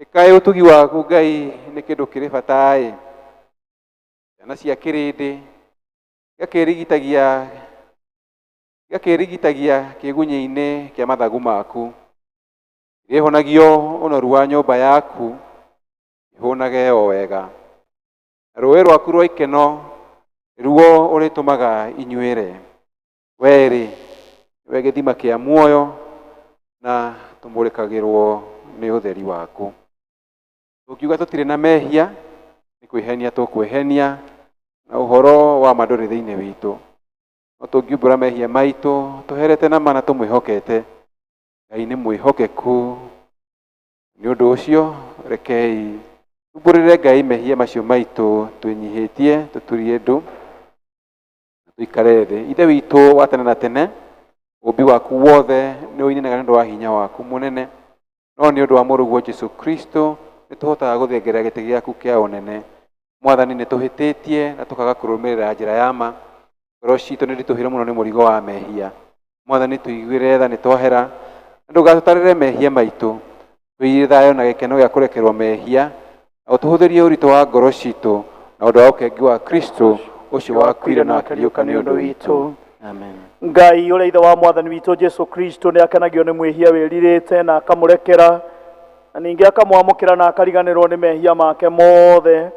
Ĩkaĩ ũtugi waku Ngai nĩ kĩndũ kĩrĩ bata-ĩ. Ciana cia kĩrĩndĩ igakĩrigitagia kĩgunyĩ-inĩ kĩa mathagu maku. Irĩhũnagio ũnoru wa nyũmba yaku, ihũnage o wega. Na rũũĩ rwaku rwa ikeno nĩruo ũrĩtũmaga inyuĩre. Wee-rĩ, nĩwe gĩthima kĩa muoyo, na tũmũrĩkagĩrwo nĩ ũtheri waku. Tũngiuga tũtirĩ na mehia, nĩ kwĩhenia tũkwĩhenia, na ũhoro wa ma ndũrĩ thĩinĩ witũ. No tũngiumbũra mehia maitũ, tũherete na ma na tũmwĩhokete, Ngai nĩ mwĩhokeku. Nĩ ũndũ ũcio, rekei tumbũrĩre Ngai mehia macio maitũ, twĩnyihĩtie, tũturie ndu, na tũikare thĩ. Ithe witũ wa tene na tene, ũũmbi waku wothe nĩ ũinainaga nĩ ũndũ wa hinya waku mũnene, no nĩ ũndũ wa mũrũguo Jesu Kristo nĩ tũhotaga gũthengerera gĩtĩ gĩaku kĩa ũnene. Mwathani, nĩ tũhĩtĩtie na tũkaga kũrũmĩrĩra njĩra ya ma. Ngoro citũ nĩ nditũhĩre mũno nĩ mũrigo wa mehia. Mwathani, tũiguĩre tha nĩ twahera, na ndũgatũtarĩre mehia maitũ. Tũigĩre thayũ na gĩkeno gĩa kũrekerwo mehia, na ũtũhũthĩrie ũritũ wa ngoro citũ na ũndũ wa ũkengi wa Kristo ũcio wakuire na akĩriũka nĩ ũndũ witũ. Amen. Ngai ũrĩa ithe wa mwathani witũ Jesu Kristo nĩ akenagio nĩ mwĩhia wĩrirĩte na akamũrekera, na ningĩ akamwamũkĩra na akariganĩrwo nĩ mehia make mothe.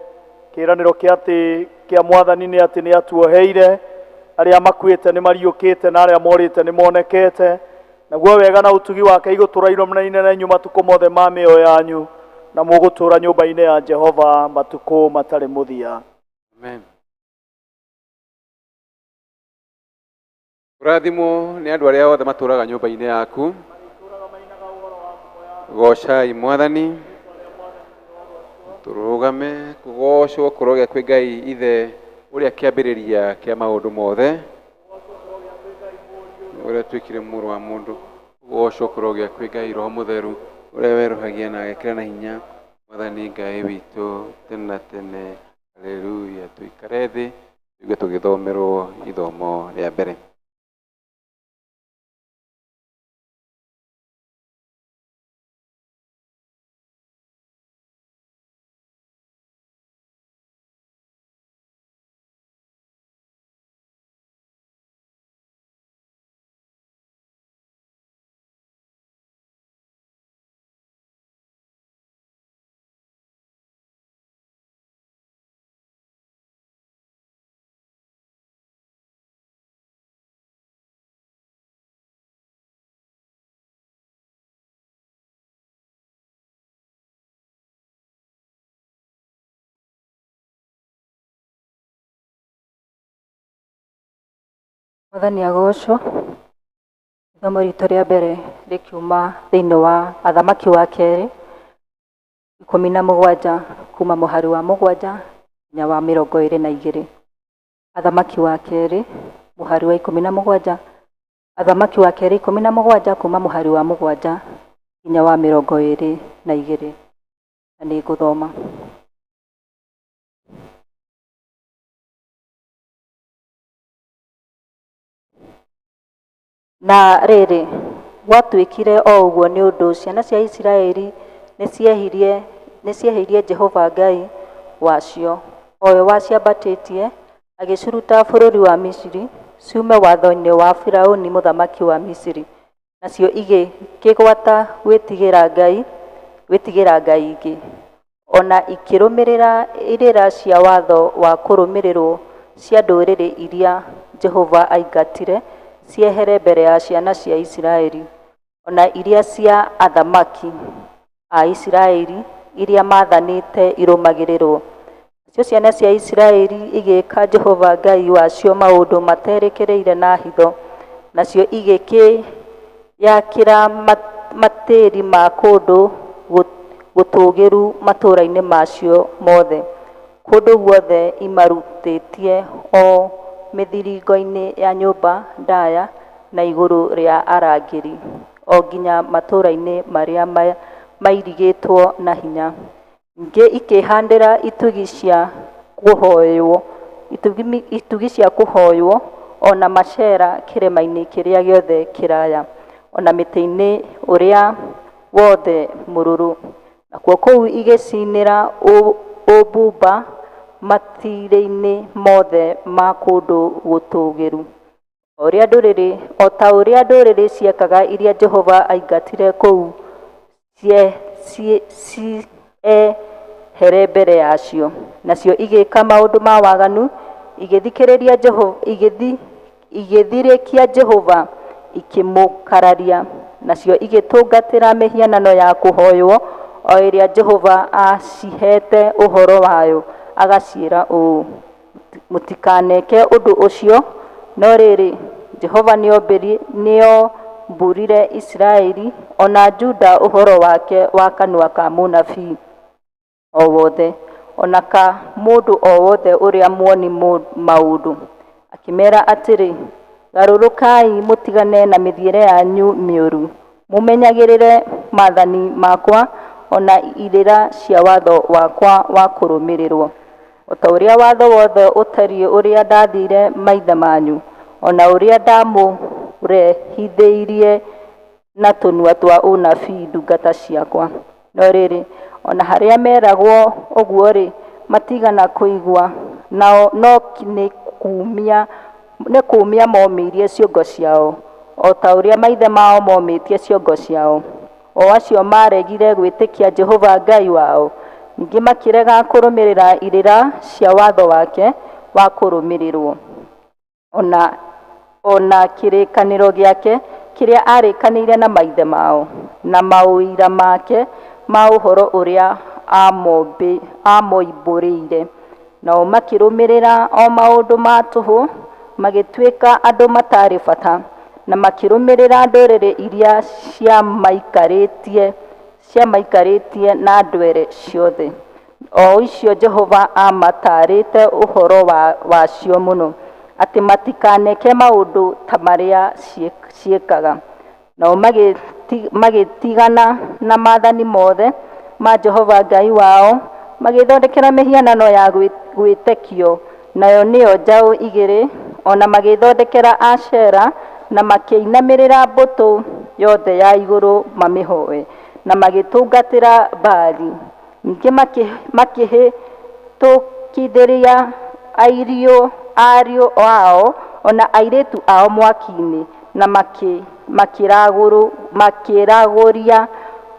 Kĩĩranĩro kĩa atĩ kĩa mwathani nĩ atĩ nĩ atuoheire, arĩa makuĩte nĩ mariũkĩte na arĩa morĩte nĩ monekete. Naguo wega na ũtugi wake igũtũũra irũmanĩrĩire na inyuĩ matukũ mothe ma mĩoyo yanyu, na mũgũtũũra nyũmba-inĩ ya Jehova matukũ matarĩ mũthia. Amen. Kũrathimwo nĩ andũ arĩa othe matũũraga nyũmba-inĩ yaku. Goocai Mwathani. Tũrũgame kũgoocwo kũrogĩa kwĩ Ngai Ithe ũrĩa kĩambĩrĩria kĩa maũndũ mothe, ũrĩa twĩkire mũrũ wa mũndũ. Kũgoocwo kũrogĩa kwĩ Ngai Roho Mũtheru ũrĩa werũhagia na agekĩra na hinya Mwathani Ngai witũ tene na tene. Haleluya. Tũikare thĩ tũigue tũgĩthomerwo ithomo rĩa mbere. Mwathani agocwo. Ithomo ritũ rĩa mbere rĩkiuma thĩinĩ wa Athamaki wa kerĩ 17 kuma mũhari wa 7 nginya wa 22. Athamaki wa kerĩ mũhari wa 17, Athamaki wa kerĩ 17 kuma mũhari wa 7 nginya wa 22. Na nĩ ngũthoma. Na rĩrĩ, gwatuĩkire o ũguo nĩ ũndũ ciana cia Isiraeli nĩciehĩirie Jehova Ngai wacio, o we waciambatĩtie agĩciruta bũrũri wa Misiri, ciume watho-inĩ wa Firauni mũthamaki wa Misiri, nacio igĩkĩgwata gwĩtigĩra ngai ingĩ, o na ikĩrũmĩrĩra irĩra cia watho wa kũrũmĩrĩrwo cia ndũrĩrĩ iria Jehova aingatire ciehere mbere ya ciana cia Isiraeli, o na iria cia athamaki a Isiraeli iria maathanĩte irũmagĩrĩrwo. Nacio ciana cia Isiraeli igĩĩka Jehova Ngai wacio maũndũ materekereire na hitho, nacio igĩkĩĩakĩra matĩri ma kũndũ gũtũũgĩru matũũra-inĩ macio mothe, kũndũ guothe imarutĩtie o mĩthiringo-inĩ ya nyũmba ndaya na igũrũ rĩa arangĩri, o nginya matũũra-inĩ marĩa mairigĩtwo na hinya. Ningĩ ikĩĩhandĩra itugi cia kũhoywo, itugi cia kũhoywo o na macera kĩrĩma-inĩ kĩrĩa gĩothe kĩraya, o na mĩtĩ-inĩ ũrĩa wothe mũruru. Nakuo kũu igĩcinĩra ũbumba matĩri-inĩ mothe ma kũndũ gũtũũgĩru, o ta ũrĩa ndũrĩrĩ ciekaga iria Jehova aingatire kũu ciehere mbere yacio. Nacio igĩĩka maũndũ ma waganu, igĩthirĩkia Jehova, ikĩmũkararia. Nacio igĩtungatĩra mĩhianano ya kũhooywo, o ĩrĩa Jehova aaciheete ũhoro wayo, agaciĩra ũũ, "Mũtikaneke ũndũ ũcio." No rĩrĩ, Jehova nĩombũrire Isiraeli o na Juda ũhoro wake wa kanua ka mũnabii o wothe, o na ka mũndũ o wothe ũrĩa muoni maũndũ, akĩmeera atĩrĩ, "Garũrũkai mũtigane na mĩthiĩre yanyu mĩũru, mũmenyagĩrĩre maathani makwa o na irĩra cia watho wakwa wa kũrũmĩrĩrwo, o ta ũrĩa watho wothe ũtariĩ ũrĩa ndaathire maithe manyu, o na ũrĩa ndamũrehithĩirie na tũnua twa anabii ndungata ciakwa." No rĩrĩ, o na harĩa meeragwo ũguo-rĩ, matiigana kũigua, nao no nĩ kũũmia momirie ciongo ciao, o ta ũrĩa maithe mao momĩtie ciongo ciao, o acio maaregire gwĩtĩkia Jehova Ngai wao, ningĩ makĩrega kũrũmĩrĩra irĩra cia watho wake wa kũrũmĩrĩrwo, o na kĩrĩkanĩro gĩake kĩrĩa aarĩkanĩire na maithe mao, na maũira make ma ũhoro ũrĩa aamoimbũrĩire. Nao makĩrũmĩrĩra o maũndũ ma tũhũ, magĩtuĩka andũ matarĩ bata, na makĩrũmĩrĩra ndũrĩrĩ iria ciamaikarĩtie na ndwere ciothe, o icio Jehova aamataarĩte ũhoro wacio mũno, atĩ matikaneke maũndũ ta marĩa ciĩkaga. Nao magĩtigana na maathani mothe ma Jehova Ngai wao, magĩĩthondekera mĩhianano ya gwĩtekio, nayo nĩyo njaũ igĩrĩ, o na magĩĩthondekera Ashera, na makĩinamĩrĩra mbũtũ yothe ya igũrũ mamĩhooe, na magĩtungatĩra Baali. Ningĩ makĩhĩtũkithĩria ariũ ao o na airĩtu ao mwaki-inĩ, na makĩragũria,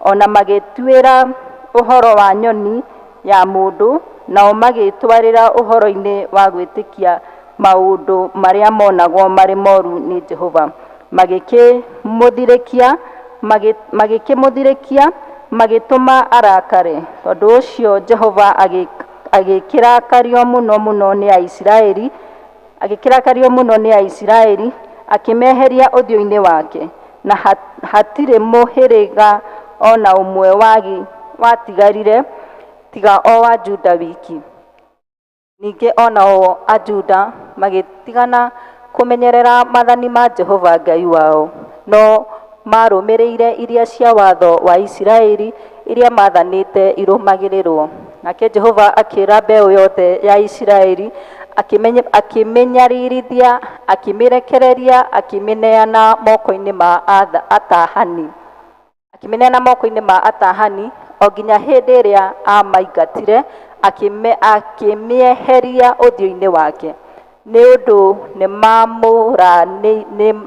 o na magĩtuĩra ũhoro wa nyoni ya mũndũ, nao magĩĩtwarĩra ũhoro-inĩ wa gwĩtĩkia maũndũ marĩa monagwo marĩ moru nĩ Jehova. Magĩkĩmũthirĩkia, magĩtũma arakare. Tondũ ũcio Jehova agĩkĩrakario mũno mũno nĩ Aisiraeli, akĩmeheria ũthiũ-inĩ wake, na hatirĩ mũhĩrĩga o na ũmwe watigarire tiga o wa Juda wiki. Ningĩ o nao Ajuda magĩtigana kũmenyerera maathani ma Jehova Ngai wao, no maarũmĩrĩire iria cia watho wa Isiraeli iria maathanĩte irũmagĩrĩrwo. Nake Jehova akĩĩra mbeũ yothe ya Isiraeli, akĩmĩnyaririthia, akĩmĩrekereria, akĩmĩneana moko-inĩ ma atahani, o nginya hĩndĩ ĩrĩa aamaingatire, akĩmĩeheria ũthiũ-inĩ wake. Nĩ ũndũ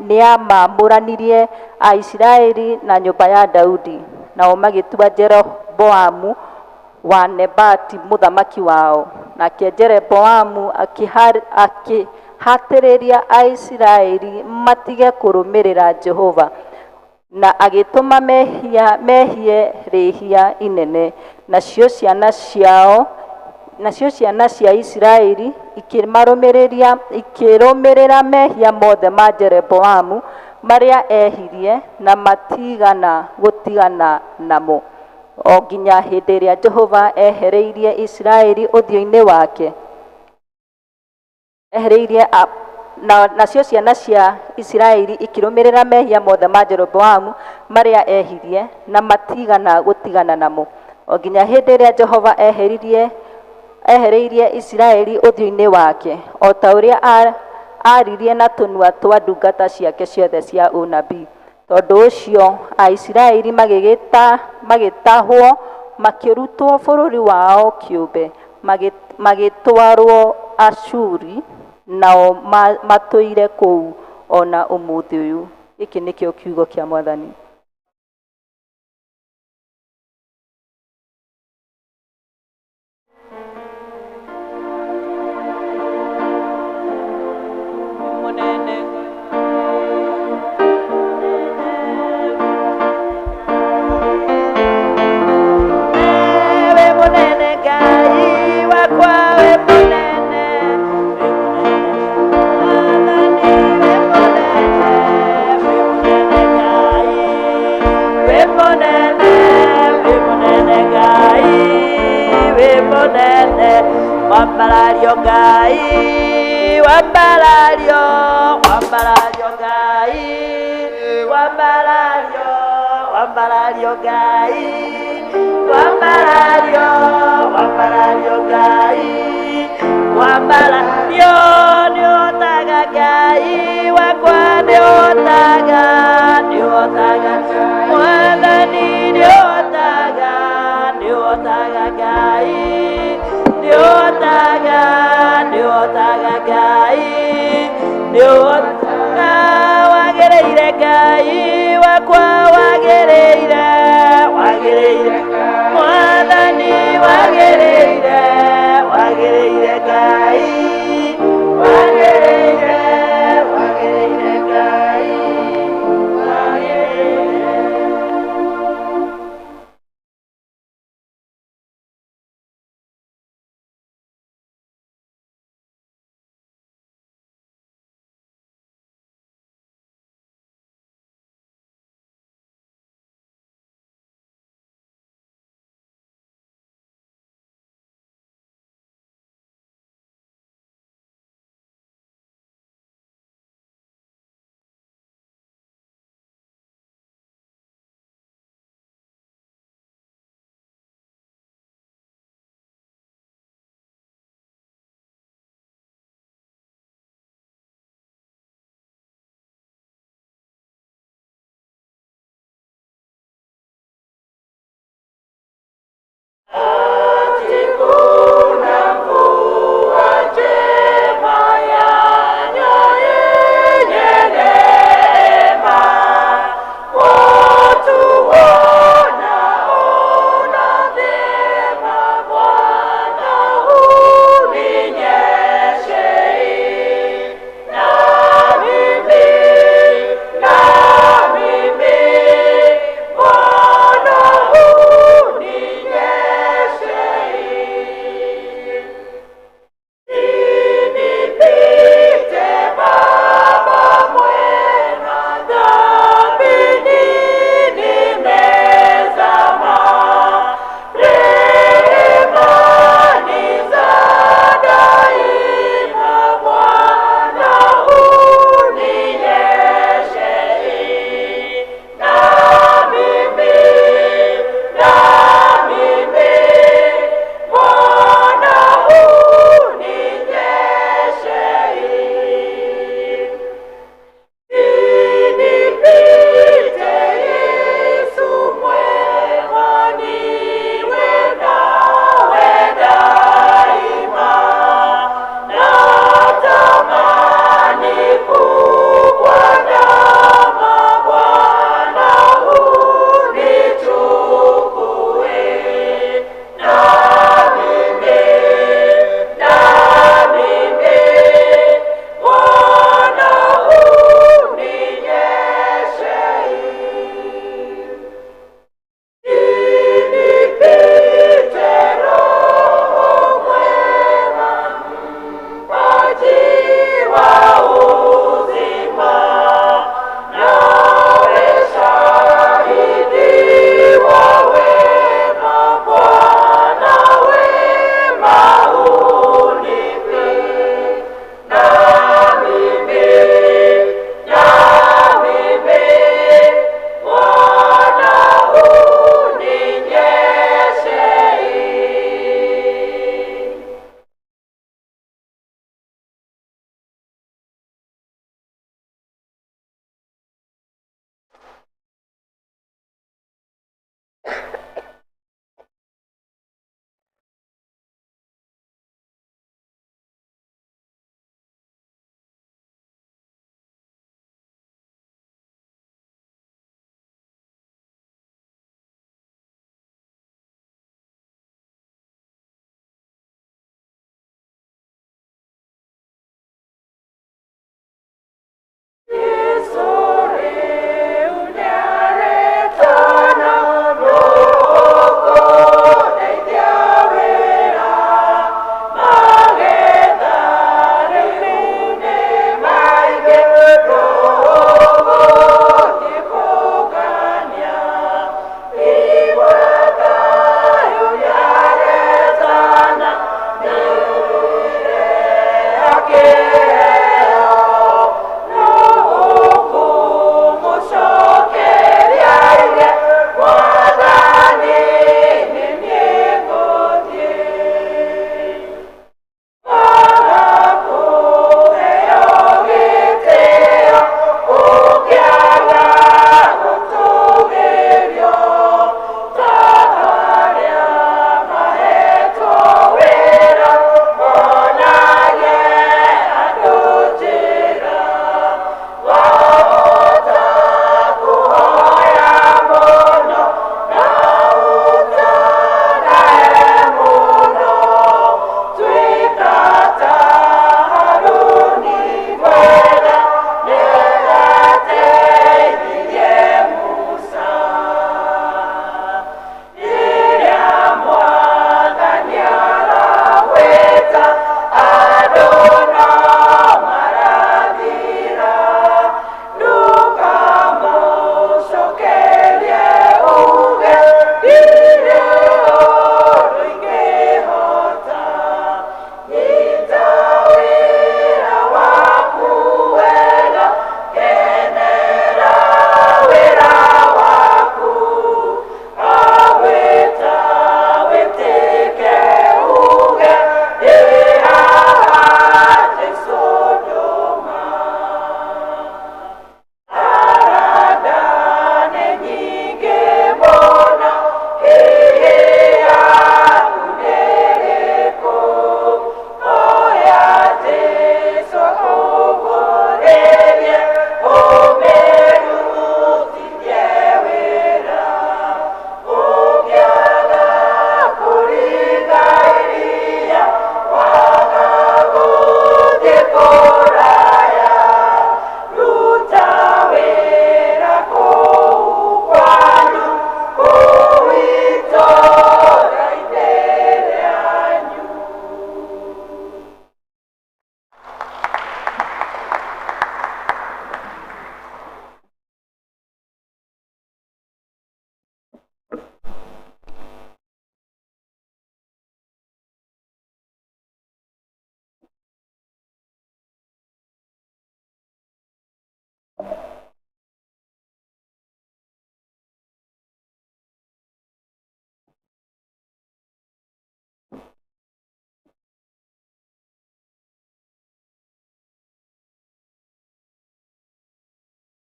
nĩamamũranirie Aisiraeli na nyũmba ya Daudi, nao magĩtua Jeroboamu wa Nebati mũthamaki wao. Nake Jeroboamu akĩhatĩrĩria Aisiraeli matige kũrũmĩrĩra Jehova, na agĩtũma mehie rĩhia inene. Nacio ciana cia Isiraeli ikĩrũmĩrĩra mehia mothe ma Jeroboamu marĩa ehirie, na matigana gũtigana namo, o nginya hĩndĩ ĩrĩa Jehova ehereirie Isiraeli ũthiũ-inĩ wake. Nacio ciana cia Isiraeli ikĩrũmĩrĩra mehia mothe ma Jeroboamu marĩa ehirie, na matigana gũtigana namo, o nginya hĩndĩ ĩrĩa Jehova ehereirie Isiraeli ũthiũ-inĩ wake, o ta ũrĩa aaririe na tũnua twa ndungata ciake ciothe cia ũnabii. Tondũ ũcio Aisiraeli magĩtahwo Makĩrutwo bũrũri wao kĩũmbe, magĩtwarwo Ashuri, nao matũire kũu o na ũmũthĩ ũyũ. Gĩkĩ nĩkĩo kiugo kĩa Mwathani. We munene Ngai wakwa, we munene, Mwathani, we munene, we munene Ngai, we munene, we munene Ngai, we munene, wambarario Ngai, wambarario, wambarario Ngai, wambarario, wambarario Ngai, wambarario, wambarario Ngai, wambarario, nĩũhotaga Ngai wakwa, nĩũhotaga, nĩũhotaga, Mwathani, nĩũhotaga, nĩũhotaga Ngai, nĩũhotaga, nĩũhotaga Ngai, nĩũhotaga, wagĩrĩire Ngai wakwa, wagĩrĩire, wagĩrĩire, Mwathani, wagĩrĩire, wagĩrĩire Ngai, wagĩrĩire, wagĩrĩire Ngai, wagĩrĩire.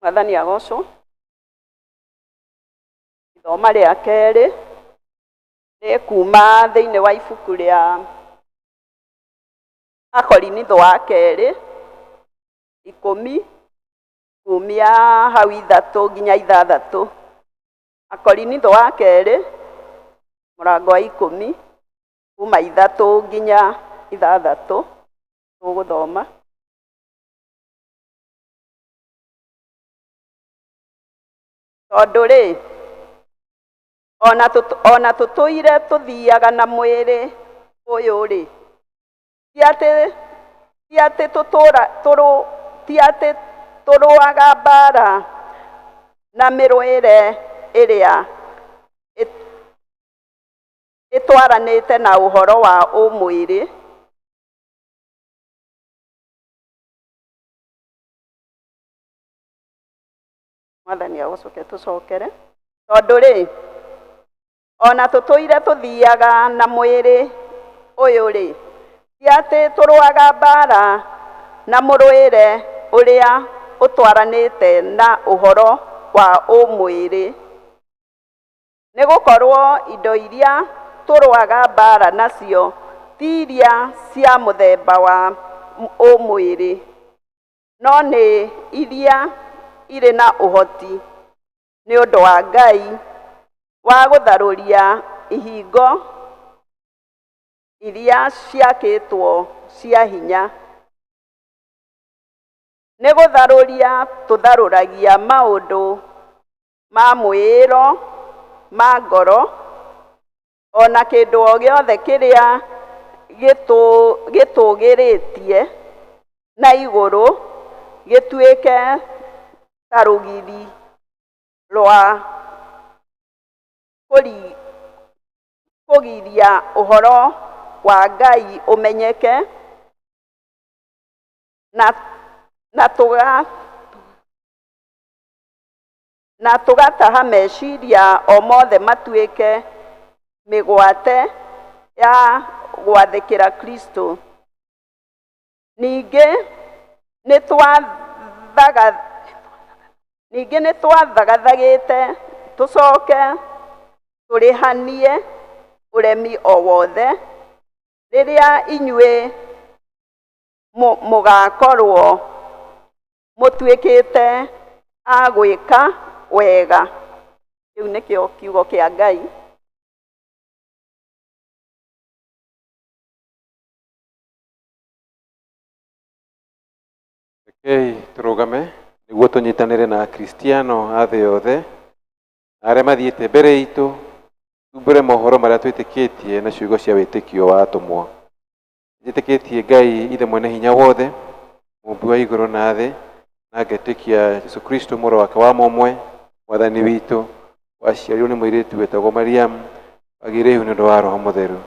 Mwathani agocwo. Ithoma rĩa kerĩ rĩ kuma thĩinĩ wa ibuku rĩa Akorinitho wa kerĩ 10 kumia hau 3 nginya 6. Akorinitho wa kerĩ mũrango wa 10 kuma 3 nginya 6 tũgũthoma. Tondũ rĩ ona tũtũire tũthiaga na mwĩrĩ ũyũ rĩ, ti atĩ tũrũaga mbara na mĩrũĩre ĩrĩa ĩtwaranĩte na ũhoro wa ũmwĩrĩ. Mwathani agũcoke tũcokere. Tondũ rĩ ona tũtũire tũthiaga na mwĩrĩ ũyũ rĩ, ti atĩ tũrũaga mbara na mũrũĩre ũrĩa ũtwaranĩte na ũhoro wa ũmwĩrĩ, nĩgũkorwo indo iria tũrũaga mbara nacio ti iria cia mũthemba wa ũmwĩrĩ, no nĩ iria irĩ na ũhoti nĩ ũndũ wa Ngai wa gũtharũria ihingo iria ciakĩtwo cia hinya. Nĩ gũtharũria tũtharũragia maũndũ ma mwĩĩro ma ngoro, ona kĩndũ o gĩothe kĩrĩa gĩtũgĩrĩtie na igũrũ gĩtuĩke ta rũgiri rwa kũgiria ũhoro wa Ngai ũmenyeke, na tũgataha meciria o mothe matuĩke mĩgwate ya gwathĩkĩra Kristo. Ningĩ nĩtwathagathagĩte tũcoke tũrĩhanie ũremi o wothe rĩrĩa inyuĩ mũgakorwo mũtuĩkĩte a gwĩka wega. Kĩu nĩkĩo kiugo kĩa Ngai. Rekei tũrũgame nĩguo tũnyitanĩre na Akristiano a thĩ yothe na arĩa mathiĩte mbere itũ, tumbũre mohoro marĩa twĩtĩkĩtie na ciugo cia wĩtĩkio wa atũmwo. Njĩtĩkĩtie Ngai Ithe mwene hinya wothe, mũmbi wa igũrũ na thĩ, na ngetĩkia Jesũ Kristo mũrũ wake wa mũmwe, Mwathani witũ, waciarirwo nĩ mũirĩtu wetagwo Mariamu, wagĩire ihu nĩ ũndũ wa Roho Mũtheru.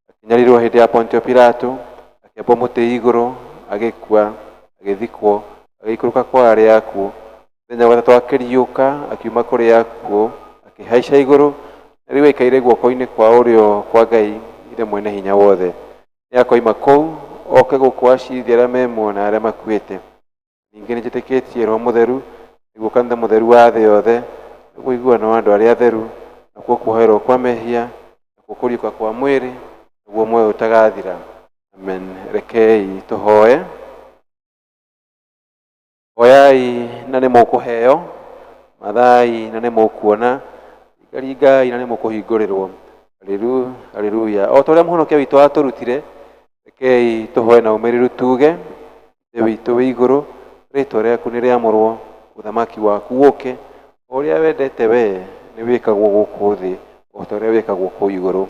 Akĩnyarirwo hĩndĩ ya Pontio Pilato, akĩambwo mũtĩ igũrũ, agĩkua, agĩthikwo, agĩikũrũka kwa arĩa akuũ. Mũthenya wa gatatũ akĩriũka, akiuma kũrĩ akuũ, akĩhaica igũrũ, na rĩu aikaire guoko-inĩ kwa ũrĩo kwa Ngai Ithe mwene hinya wothe. Nĩakoima kũu oke gũkũ acirithie arĩa me muoyo na arĩa makuĩte. Ningĩ nĩnjĩtĩkĩtie Roho Mũtheru, nĩguo kanitha mũtheru wa thĩ yothe, nĩguo ũiguano wa andũ arĩa atheru, nakuo kuoherwo kwa mehia, nakuo kũriũka kwa mwĩrĩ, naguo muoyo ũtagathira. Amen. Rekei tũhoe. Hoyai na nĩ mũkũheo, mathai na nĩ mũkuona, ringaringai na nĩ mũkũhingũrĩrwo. Haleluya. O ta ũrĩa mũhonokia witũ atũrutire, rekei tũhoe na ũmĩrĩru tuge, Ithe witũ wĩ igũrũ, rĩtwa rĩaku nĩ rĩamũrwo, ũthamaki waku ũke, o ũrĩa wendete we nĩ wĩkagwo gũkũ thĩ o ta ũrĩa wĩkagwo kũu igũrũ.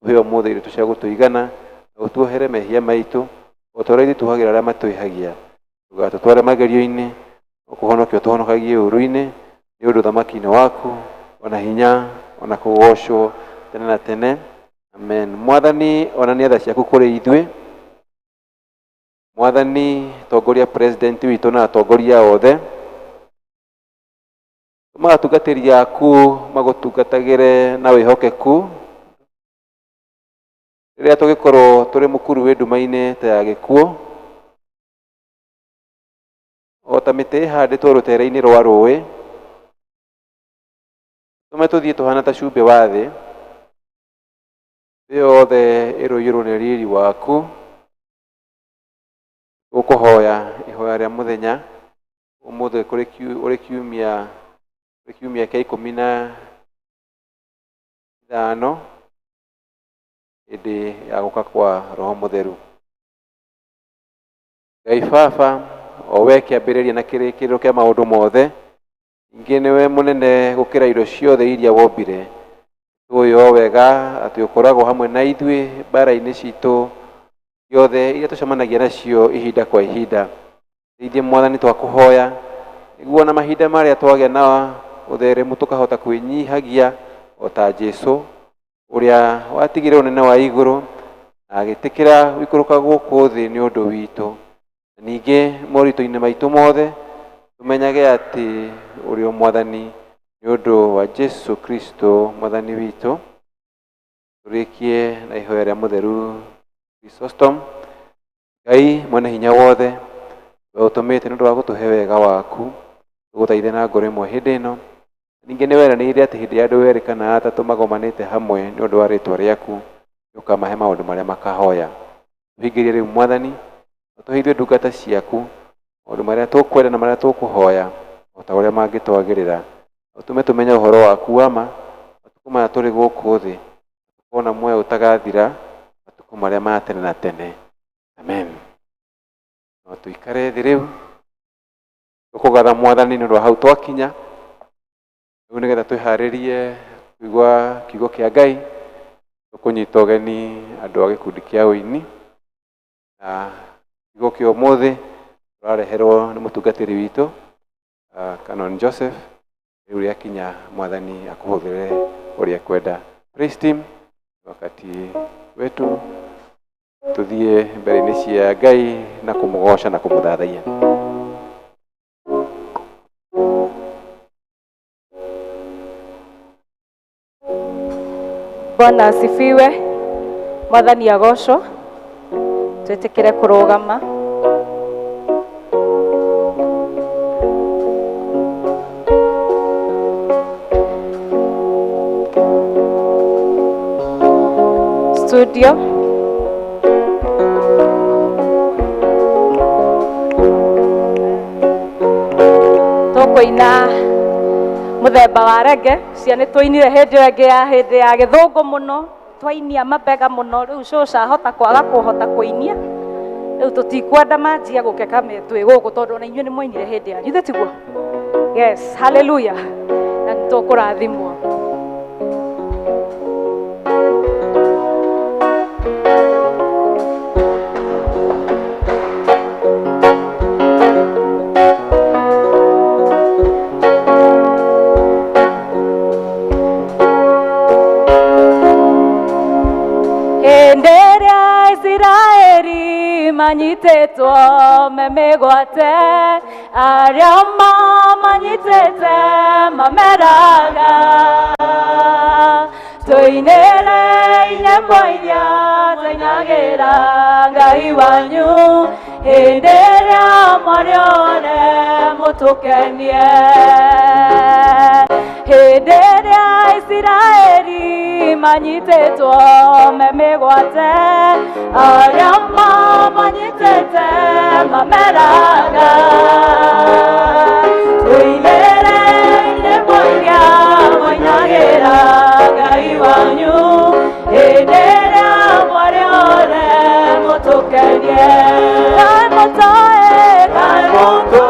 Tũhe ũmũthĩ irio cia gũtũigana, na ũtuohere mehia maitũ o ta ũrĩa ithuĩ tuohagĩra arĩa matwĩhagia. Ndũgatũtware magerio-inĩ, no kũhonokia ũtũhonokagie ũũru-inĩ, nĩ ũndũ ũthamaki nĩ waku, ona hinya, ona kũgoocwo tene na tene. Amen. Mwathani, onania tha ciaku kũrĩ ithuĩ. Mwathani, tongoria president witũ na atongoria othe. Tũma atungatĩri aku magũtungatagĩre na wĩhokeku. Rĩrĩa tũgĩkorwo tũrĩ mũkuru wĩ nduma-inĩ ta ya gĩkuũ, o ta mĩtĩ ĩhandĩtwo rũtere-inĩ rwa rũĩ. Tũme tũthiĩ tũhana ta cumbĩ wa thĩ. Thĩ yothe ĩrũiyũrwo nĩ riri waku. Tũkũhoya ihoya rĩa mũthenya ũmũthĩ kũrĩ ũrĩ kiumia kũrĩ kiumia kĩa 15 hĩndĩ ya gũka kwa Roho Mũtheru. Ngai Baba, o we kĩambĩrĩria na kĩrĩkĩrĩro kĩa maũndũ mothe, ningĩ nĩwe mũnene gũkĩra indo ciothe iria wombire. Tũĩ o wega atĩ ũkoragwo hamwe na ithuĩ mbara-inĩ citũ ciothe iria tũcemanagia nacio ihinda kwa ihinda. Teithie Mwathani twakũhoya nĩguo na mahinda marĩa twagĩa na ũtheremu tũkahota kwĩnyihagia o ta Jesũ ũrĩa watigire ũnene wa igũrũ na agĩtĩkĩra gũikũrũka gũkũ thĩ nĩ ũndũ witũ. Na ningĩ moritũ-inĩ maitũ mothe tũmenyage atĩ ũrĩ o Mwathani nĩ ũndũ wa Jesũ Kristo Mwathani witũ. Tũrĩkie na ihoya rĩa mũtheru Chrysostom. Ngai mwene hinya wothe, we ũtũmĩte nĩ ũndũ wa gũtũhe wega waku, tũgũthaithe na ngoro ĩmwe hĩndĩ ĩno. Ningĩ nĩ weranĩire atĩ hĩndĩ ya andũ erĩ kana atatũ magomanĩte hamwe nĩ ũndũ wa rĩtwa rĩaku, nĩ ũkamahe maũndũ marĩa makahoya. Tũhingĩrie rĩu Mwathani, na tũhe ithuĩ ndungata ciaku maũndũ marĩa tũkwenda na marĩa tũkũhoya o ta ũrĩa mangĩtwagĩrĩra. Ũtũme tũmenye ũhoro waku wa ma matukũ maya tũrĩ gũkũ thĩ, tũkona muoyo ũtagathira matukũ marĩa ma tene na tene. Amen. No tũikare thĩ rĩu tũkũgatha Mwathani nĩ ũndũ wa hau twakinya. Rĩu nĩgetha twĩharĩrie kũigua kiugo kĩa Ngai, tũkũnyita ũgeni andũ a gĩkundi kĩa ũini. Na kiugo kĩa ũmũthĩ tũrareherwo nĩ mũtungatĩri witũ Canon Joseph. Rĩu rĩakinya Mwathani akũhũthĩre ũrĩa ekwenda. Praise team, wakati wetu tũthiĩ mbere-inĩ cia Ngai na kũmũgoca na kũmũthathaiya. Bwana asifiwe. Mwathani agocwo. Twĩtĩkĩre kũrũgama. Studio. Tũkũina mũthemba wa rege. Cia nĩ tũinire hĩndĩ ĩyo ĩngĩ ya hĩndĩ ya gĩthũngũ mũno, twainia mabega mũno. Rĩu cũca ahota kwaga kũhota kũinia. Rĩu tũtikwenda manjia gũkeka twĩ gũkũ tondũ ona inyuĩ nĩ mwainire hĩndĩ yanyu, ithe tiguo? Yes, hallelujah. Na nĩ tũkũrathimwo. Hĩndĩ ĩrĩa Isiraeli manyitĩtwo me mĩgwate, arĩa mamanyitĩte mameraga, tũinĩre nyĩmbo iria tũinagĩra Ngai wanyu, hĩndĩ ĩrĩa mwarĩ othe mũtũkenie. Hĩndĩ ĩrĩa Isiraeli manyitĩtwo me mĩgwate, arĩa mamanyitĩte mameraga, tũinĩre nyĩmbo iria mũinagĩra Ngai wanyu, hĩndĩ ĩrĩa mwarĩ othe mũtũkenie. Kaĩ mũtoĩ, kaĩ mũtoĩ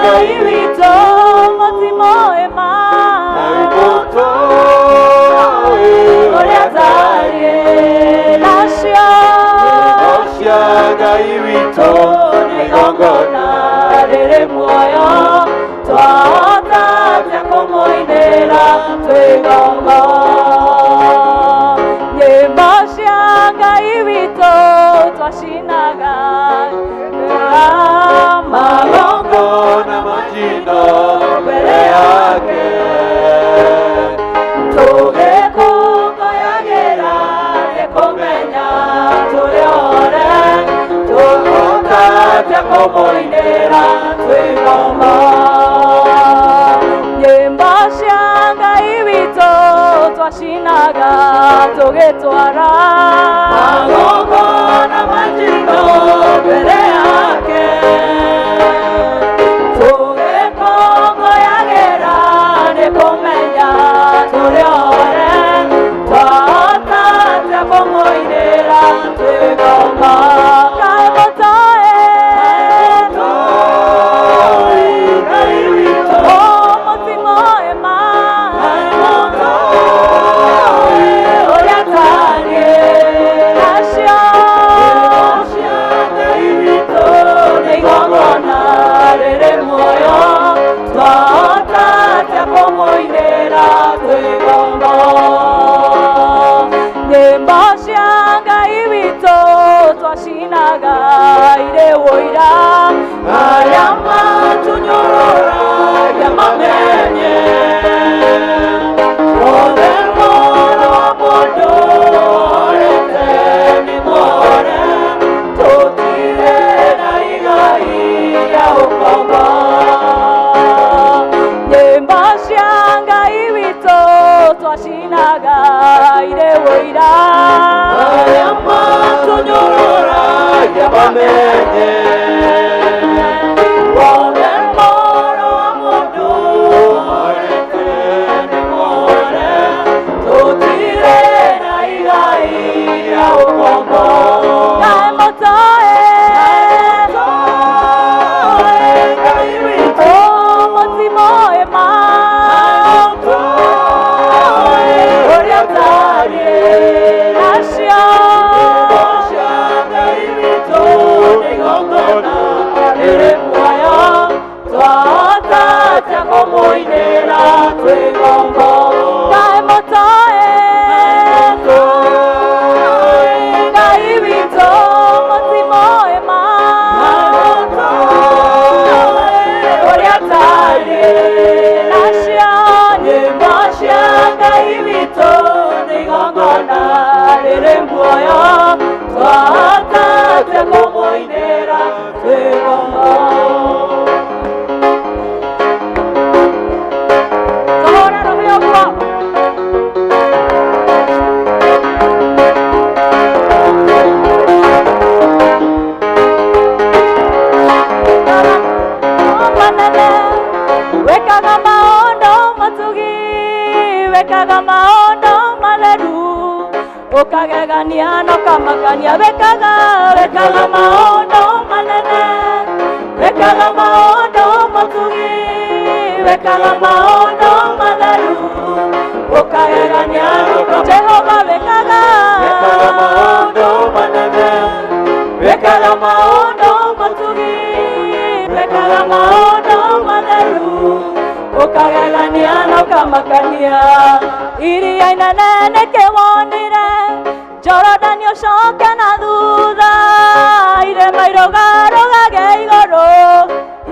Ngai witũ, mũtimoĩ ma ũrĩa atariĩ. Nacio cia Ngai witũ nĩ igongona rĩrĩ muoyo, twahota atĩa kũmũinĩra Tũgĩtwara magongona ma njino mbere yake, tũgĩkũngũyagĩra nĩ kũmenya tũrĩ othe, twahota atĩa kũmũinĩra twĩ ngoma? Kaĩ mũtoĩ Ngai witũ? Ũ mũting'oe ma Kaĩ mũtoĩ ũrĩa atariĩ? Nacio Nyĩmbo cia Ngai witũ nĩ igongona rĩrĩ muoyo, twahota atĩa kũmũinĩra twĩ ngombo? Nyĩmbo cia Ngai witũ twacinaga irĩ ũira, Arĩa matunyũrũragia mamenye wothe mũrũ wa mũndũ orĩte nĩ muore, tũtirĩ na igai rĩa ũkombo. Nyĩmbo cia Ngai witũ twacinaga irĩ ũira, Arĩa matunyũrũragia mamenye wothe mũrũ wa mũndũ orĩte nĩ muore, tũtirĩ na igai rĩa ũkombo. Kaĩ mũtoĩ Toĩ Ngai witũ? Ũ mũtimoĩ ma Toĩ ũrĩa atariĩ? Nacio Nyĩmbo cia Ngai witũ nĩ igongona rĩrĩ muoyo, twahota atĩa kũmũinĩra twĩ ngombo? Kaĩ mũtoĩ Toĩ Ngai witũ? Mũtimoĩ ma Toĩ ũrĩa atariĩ? Nacio Nyĩmbo cia Ngai witũ nĩ igongona rĩrĩ muoyo, twahota atĩa kũmũinĩra twĩ ngombo? Tũhũre rũhĩ ũguo. Manene wĩkaga maũndũ matugi, wĩkaga maũndũ matheru, ũkagegania na ũkamakania, wĩkaga maũndũ manene, wĩkaga maũndũ matugi, wĩkaga maũndũ matheru, ũkagegania na Jehova wĩkaga Wĩkaga maũndũ manene, wĩkaga maũndũ matugi, wĩkaga maũndũ matheru, ũkagegania na ũkamakania. Iria inene nĩkĩwonire, Jorodani ũcoke na thutha, irĩma irũgarũgage igũrũ,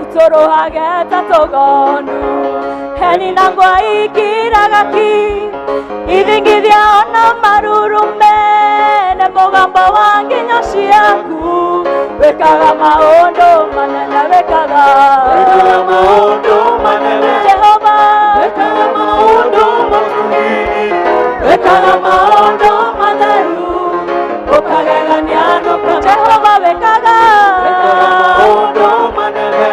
itũrũhage ta tũgondu, heni na ngwa ikiraga ki, ithingithia ona marurume nĩ mũgambo wa nginyo ciaku. Wĩkaga maũndũ manene, wĩkaga Wĩkaga maũndũ manene, Jehova wĩkaga maũndũ matugi, wĩkaga maũndũ matheru, ũkagegania na ũkamakania. Jehova wĩkaga Wĩkaga maũndũ manene,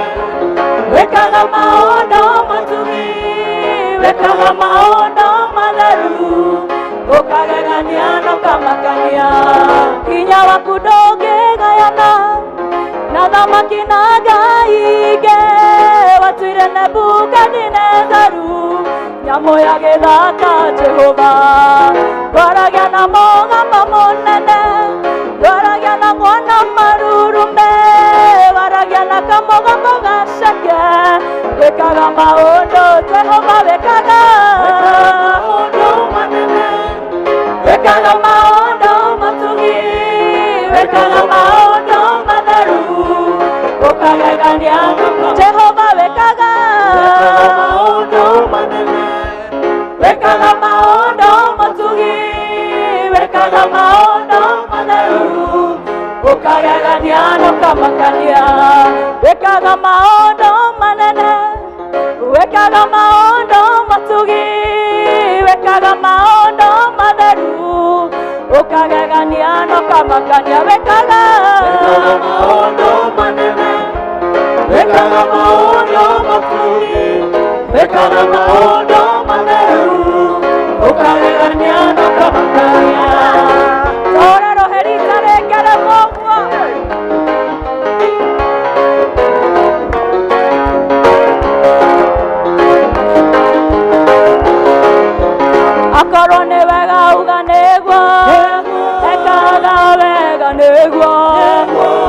wĩkaga maũndũ matugi, wĩkaga maũndũ matheru, ũkagegania na ũkamakania. Hinya waku ndũngĩgayana na thamaki na ngai ingĩ, watuire Nebukadinezaru nyamũ ya gĩthaka. Jehova ndwaragia na mũgamba mũnene, ndwaragia na mwana marurume, waragia na kamũgambo gaceke, wĩkaga maũndũ Jehova wĩkaga wĩkaga maũndũ manene, wĩkaga maũndũ matugi, wĩkaga maũndũ matheru, ũkagegania. Jehova wĩkaga wĩkaga maũndũ manene, wĩkaga maũndũ matugi, wĩkaga maũndũ matheru, ũkagegania na ũkamakania. Wĩkaga maũndũ manene, wĩkaga maũndũ matugi, wĩkaga maũndũ matheru. Ũkagegania na ũkamakania wĩkaga. Wĩkaga maũndũ manene, wĩkaga maũndũ matungi, wĩkaga maũndũ matheru, ũkagegania na ũkamakania. Tũre rũheri rita rĩngĩ rĩmwe ũguo. Akorwo nĩ wega uga nĩguo, ekaga wega nĩguo,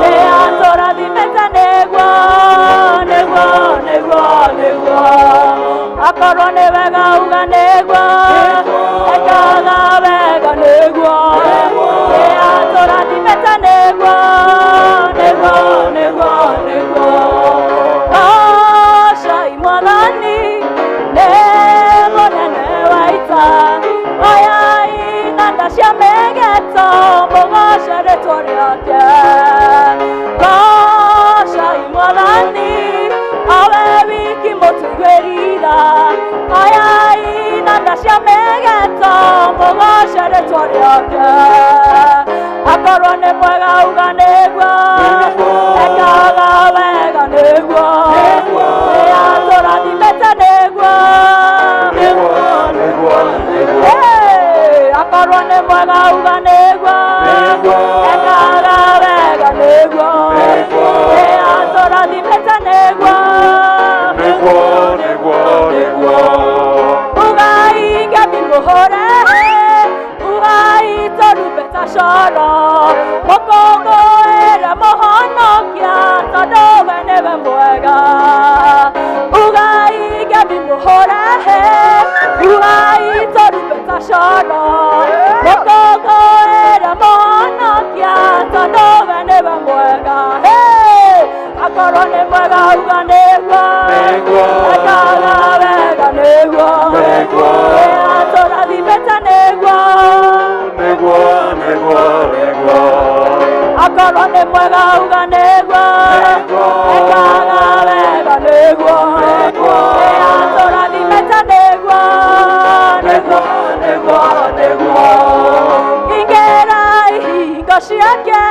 nĩ atũrathimĩte nĩguo, nĩguo, nĩguo, nĩguo. Akorwo nĩ wega uga nĩguo, ekaga wega nĩguo, nĩ atũrathimĩte nĩguo, nĩguo, nĩguo, nĩguo. Goocai Mwathani nĩ mũnene wa ita, oyai inanda cia mĩgeto mũgooce rĩtwa rĩake. Goocai Mwathani o we wiki mũtũiguĩri tha, oyai inanda cia mĩgeto mũgooce rĩtwa rĩake. Akorwo nĩ mwega uga nĩguo, ekaga wega nĩguo, nĩ atũrathimĩte nĩguo. Nĩguo, nĩguo, nĩguo. Hey, akorwo nĩ mwega uga nĩguo, ekaga wega nĩguo, nĩ atũrathimĩte nĩguo. Nĩguo, nĩguo, nĩguo. Ugai ngemi mũhũre, ugai tũrumbeta coro, mũkũngũĩre mũhonokia tondũ we nĩwe mwega. Ugai ngemi mũhũre, ugai tũrumbeta coro, mũkũngũĩre mũhonokia tondũ we nĩwe mwega. Hey, akorwo nĩ mwega uga nĩguo, Nĩguo. ekaga wega nĩguo, Nĩguo. nĩ atũrathimĩte nĩguo. Nĩguo, nĩguo, nĩguo. Akorwo nĩ mwega uga nĩguo, ekaga wega nĩguo, nĩ atũrathimĩte nĩguo, nĩguo, nĩguo, nĩguo. Ingĩra ihingo ciake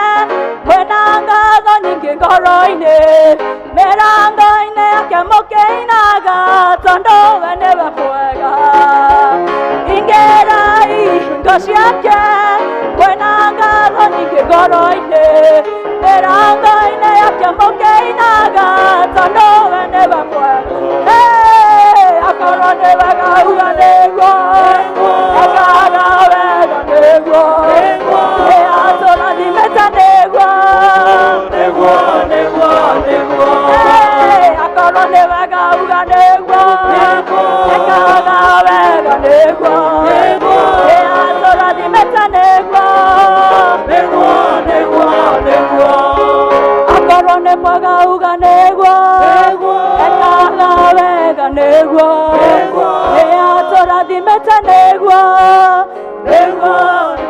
mwĩna ngatho nyingĩ ngoro-inĩ, mĩrango-inĩ yake mũkĩinaga tondũ we nĩwe mwega. Ingĩra ihingo ciake mwĩna ngatho nyingĩ ngoro-inĩ, mĩrango-inĩ yake mũkĩinaga tondũ we nĩwe mwega. Hey, akorwo nĩ wega uga nĩguo, ekaga wega nĩguo, nĩ atũrathimĩte nĩguo. Nĩguo, nĩguo, nĩguo. Hey, akorwo nĩ wega uga nĩguo, ekaga wega nĩguo, nĩ atũrathimĩte nĩguo. Nĩguo, nĩguo, nĩguo. Akorwo nĩ mwega uga nĩguo, ekaga wega nĩguo, nĩ atũrathimĩte nĩguo, Nĩguo,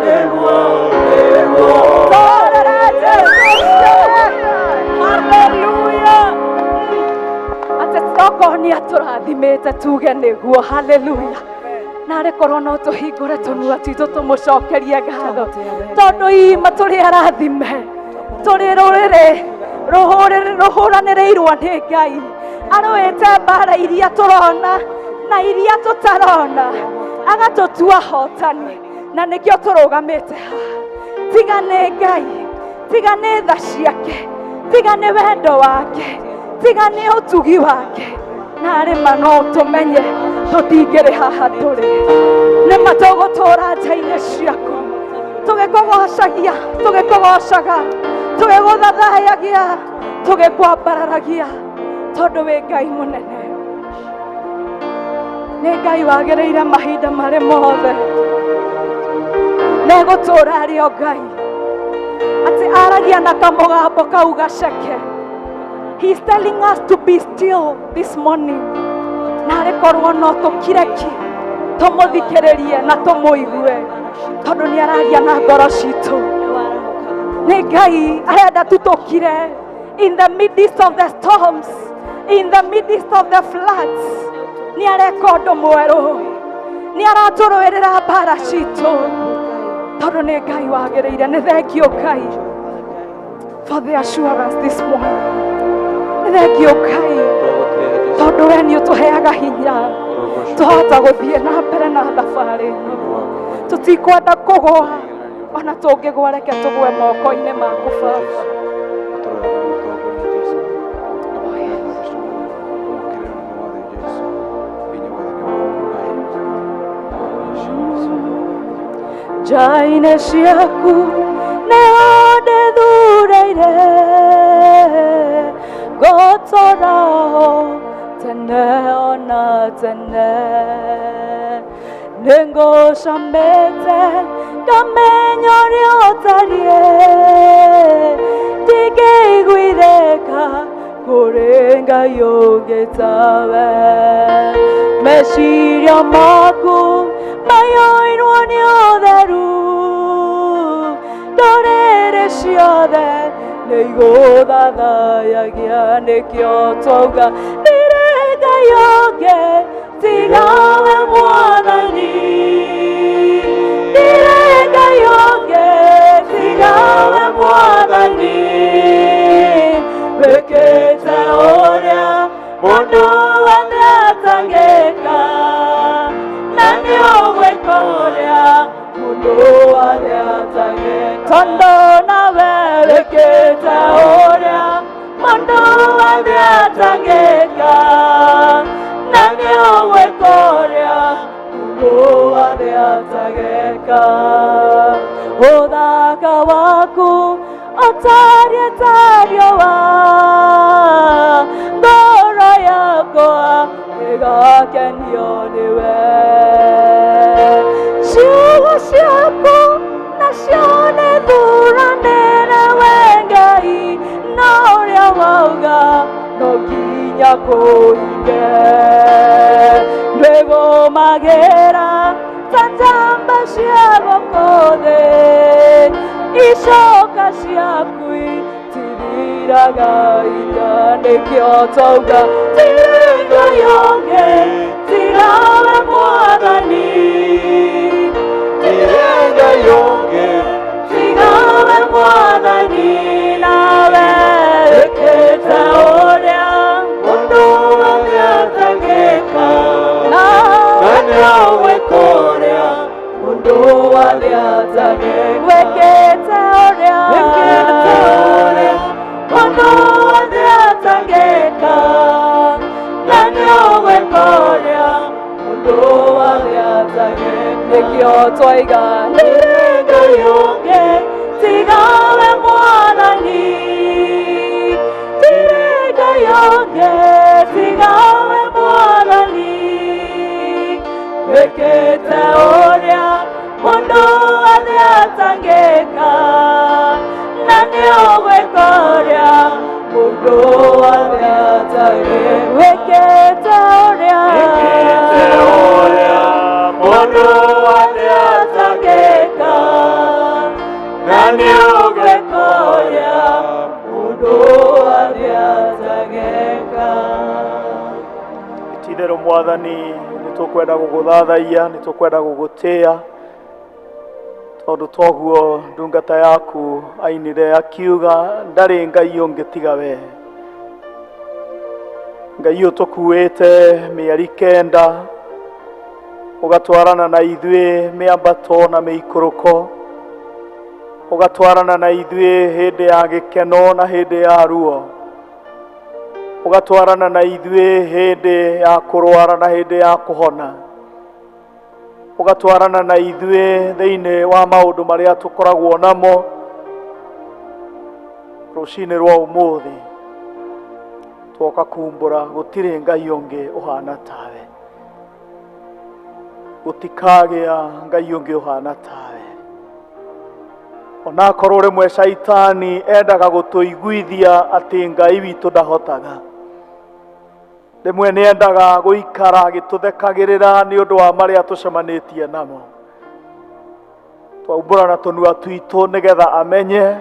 nĩguo, nĩguo. Tũrere Jesũ. Haleluya. Atĩ tokorwo nĩ atũrathimĩte tuge nĩguo. Haleluya. Narĩ korwo no tũhingũre tũnua twitũ tũmũcokerie ngatho, tondũ ima tũrĩ arathime, tũrĩ rũrĩrĩ rũhũranĩrĩirwo nĩ Ngai, arũĩte mbara iria tũrona na iria tũtarona, agatũtua hotani, na nĩkĩo tũrũgamĩte haha. Tiga nĩ Ngai, tiga nĩ tha ciake, tiga nĩ wendo wake, tiga nĩ ũtugi wake, narĩ ma no tũmenye tũtingĩrĩ haha tũrĩ. Nĩma tũgũtũra nja-inĩ ciaku tũgĩkũgocagia, tũgĩkũgocaga, tũgĩgũthathayagia, tũgĩkwambararagia, tondũ wĩ Ngai mũnene, nĩ Ngai wagĩrĩire mahinda marĩ mothe, negũtũra arĩ o Ngai atĩ aragia na kamũgambo kau gaceke. He's telling us to be still this morning. Narĩ korwo no tũkire ki, tũmũthikĩrĩrie na tũmũigue, tondũ nĩ araria na ngoro citũ. Nĩ Ngai arenda tu tũkire in the midst of the storms, in the midst of the floods. Nĩ areka ũndũ mwerũ, nĩ aratũrũĩrĩra mbara citũ. Tondũ Tondũ nĩ Ngai wagĩrĩire. Nĩ thengiũ Ngai for the assurance this morning. Nĩ thengiũ Ngai tondũ we nĩ ũtũheaga hinya twahota gũthiĩ na mbere na thabarĩ ĩno. Tũtikwenda kũgũa, ona tũngĩgũa reke tũgũe moko-inĩ maku Baba. Nja-inĩ ciaku nĩho ndĩthureire, ngũtũũra ho tene ona tene. Nĩngũcamĩte ngamenya ũrĩa ũtariĩ, ndingĩiguithĩka kũrĩ Ngai ũngĩ tawe. Meciria maku maiyũirwo nĩ ũtheru, ndũrĩrĩ ciothe nĩ igũthathayagia, nĩkĩo twauga ndirĩ Ngai ũngĩ tiga we Mwathani. Ndirĩ Ngai ũngĩ tiga we Mwathani. Wĩkĩte ũrĩa mũndũ wothe atangĩka, na nĩ ũgwĩka ũrĩa mũndũ wothe atangĩka. Tondũ nawe wĩkĩte ũrĩa mũndũ wothe atangĩka, na nĩ ũgwĩka ũrĩa mũndũ wothe atangĩka. Ũthaka waku ũtariĩ ta riũa, ngoro yakwa ĩgakenio nĩwe. Ciugo ciaku nacio nĩ thuranĩre we Ngai, na ũrĩa wauga no nginya kũhinge. Ndwĩgũmagĩra ta njamba cia gũkũ thĩ, icoka ciaku itithiraga hinya, nĩkĩo twauga tirĩ Ngai ũngĩ tiga we Mwathani. Tirĩ Ngai ũngĩ tiga we Mwathani. Nawe wĩkĩte ũrĩa mũndũ wothe atangĩka, na nĩ ũgwĩka ũrĩa mũndũ wothe atangĩka. Wĩkĩte ũrĩa mũndũ wothe atangĩka, na nĩ ũgwĩka ũrĩa mũndũ wothe atangĩka. Nĩkĩo twaiga ndirĩ Ngai ũngĩ tiga we Mwathani. Ndirĩ Ngai ũngĩ tiga we Mwathani. Wĩkĩte ũrĩa mũndũ wothe atangĩka, na nĩ ũgwĩka ũrĩa mũndũ wothe atangĩka. Wĩkĩte ũrĩa mũndũ wothe atangĩka, na nĩ ũgwĩka ũrĩa mũndũ wothe atangĩka. Ti-itherũ Mwathani, nĩ tũkwenda gũgũthathaiya, nĩ tũkwenda gũgũtĩĩa, tondũ toguo ndungata yaku ainire akiuga ndarĩ Ngai ũngĩ tiga we. Ngai ũtũkuĩte mĩeri 9, ũgatwarana na ithuĩ mĩambato na mĩikũrũko, ũgatwarana na ithuĩ hĩndĩ ya gĩkeno na hĩndĩ ya ruo, ũgatwarana na ithuĩ hĩndĩ ya kũrwara na hĩndĩ ya kũhona, ũgatwarana na ithuĩ thĩinĩ wa maũndũ marĩa tũkoragwo namo rũcinĩ rwa ũmũthĩ. Twoka kumbũra gũtirĩ Ngai ũngĩ ũhana tawe, gũtikagĩa Ngai ũngĩ ũhana tawe. Onakorwo rĩmwe caitani endaga gũtũiguithia atĩ Ngai witũ ndahotaga, rĩmwe nĩ endaga gũikara agĩtũthekagĩrĩra nĩ ũndũ wa marĩa tũcemanĩtie namo. Twaumbũra na tũnua twitũ nĩgetha amenye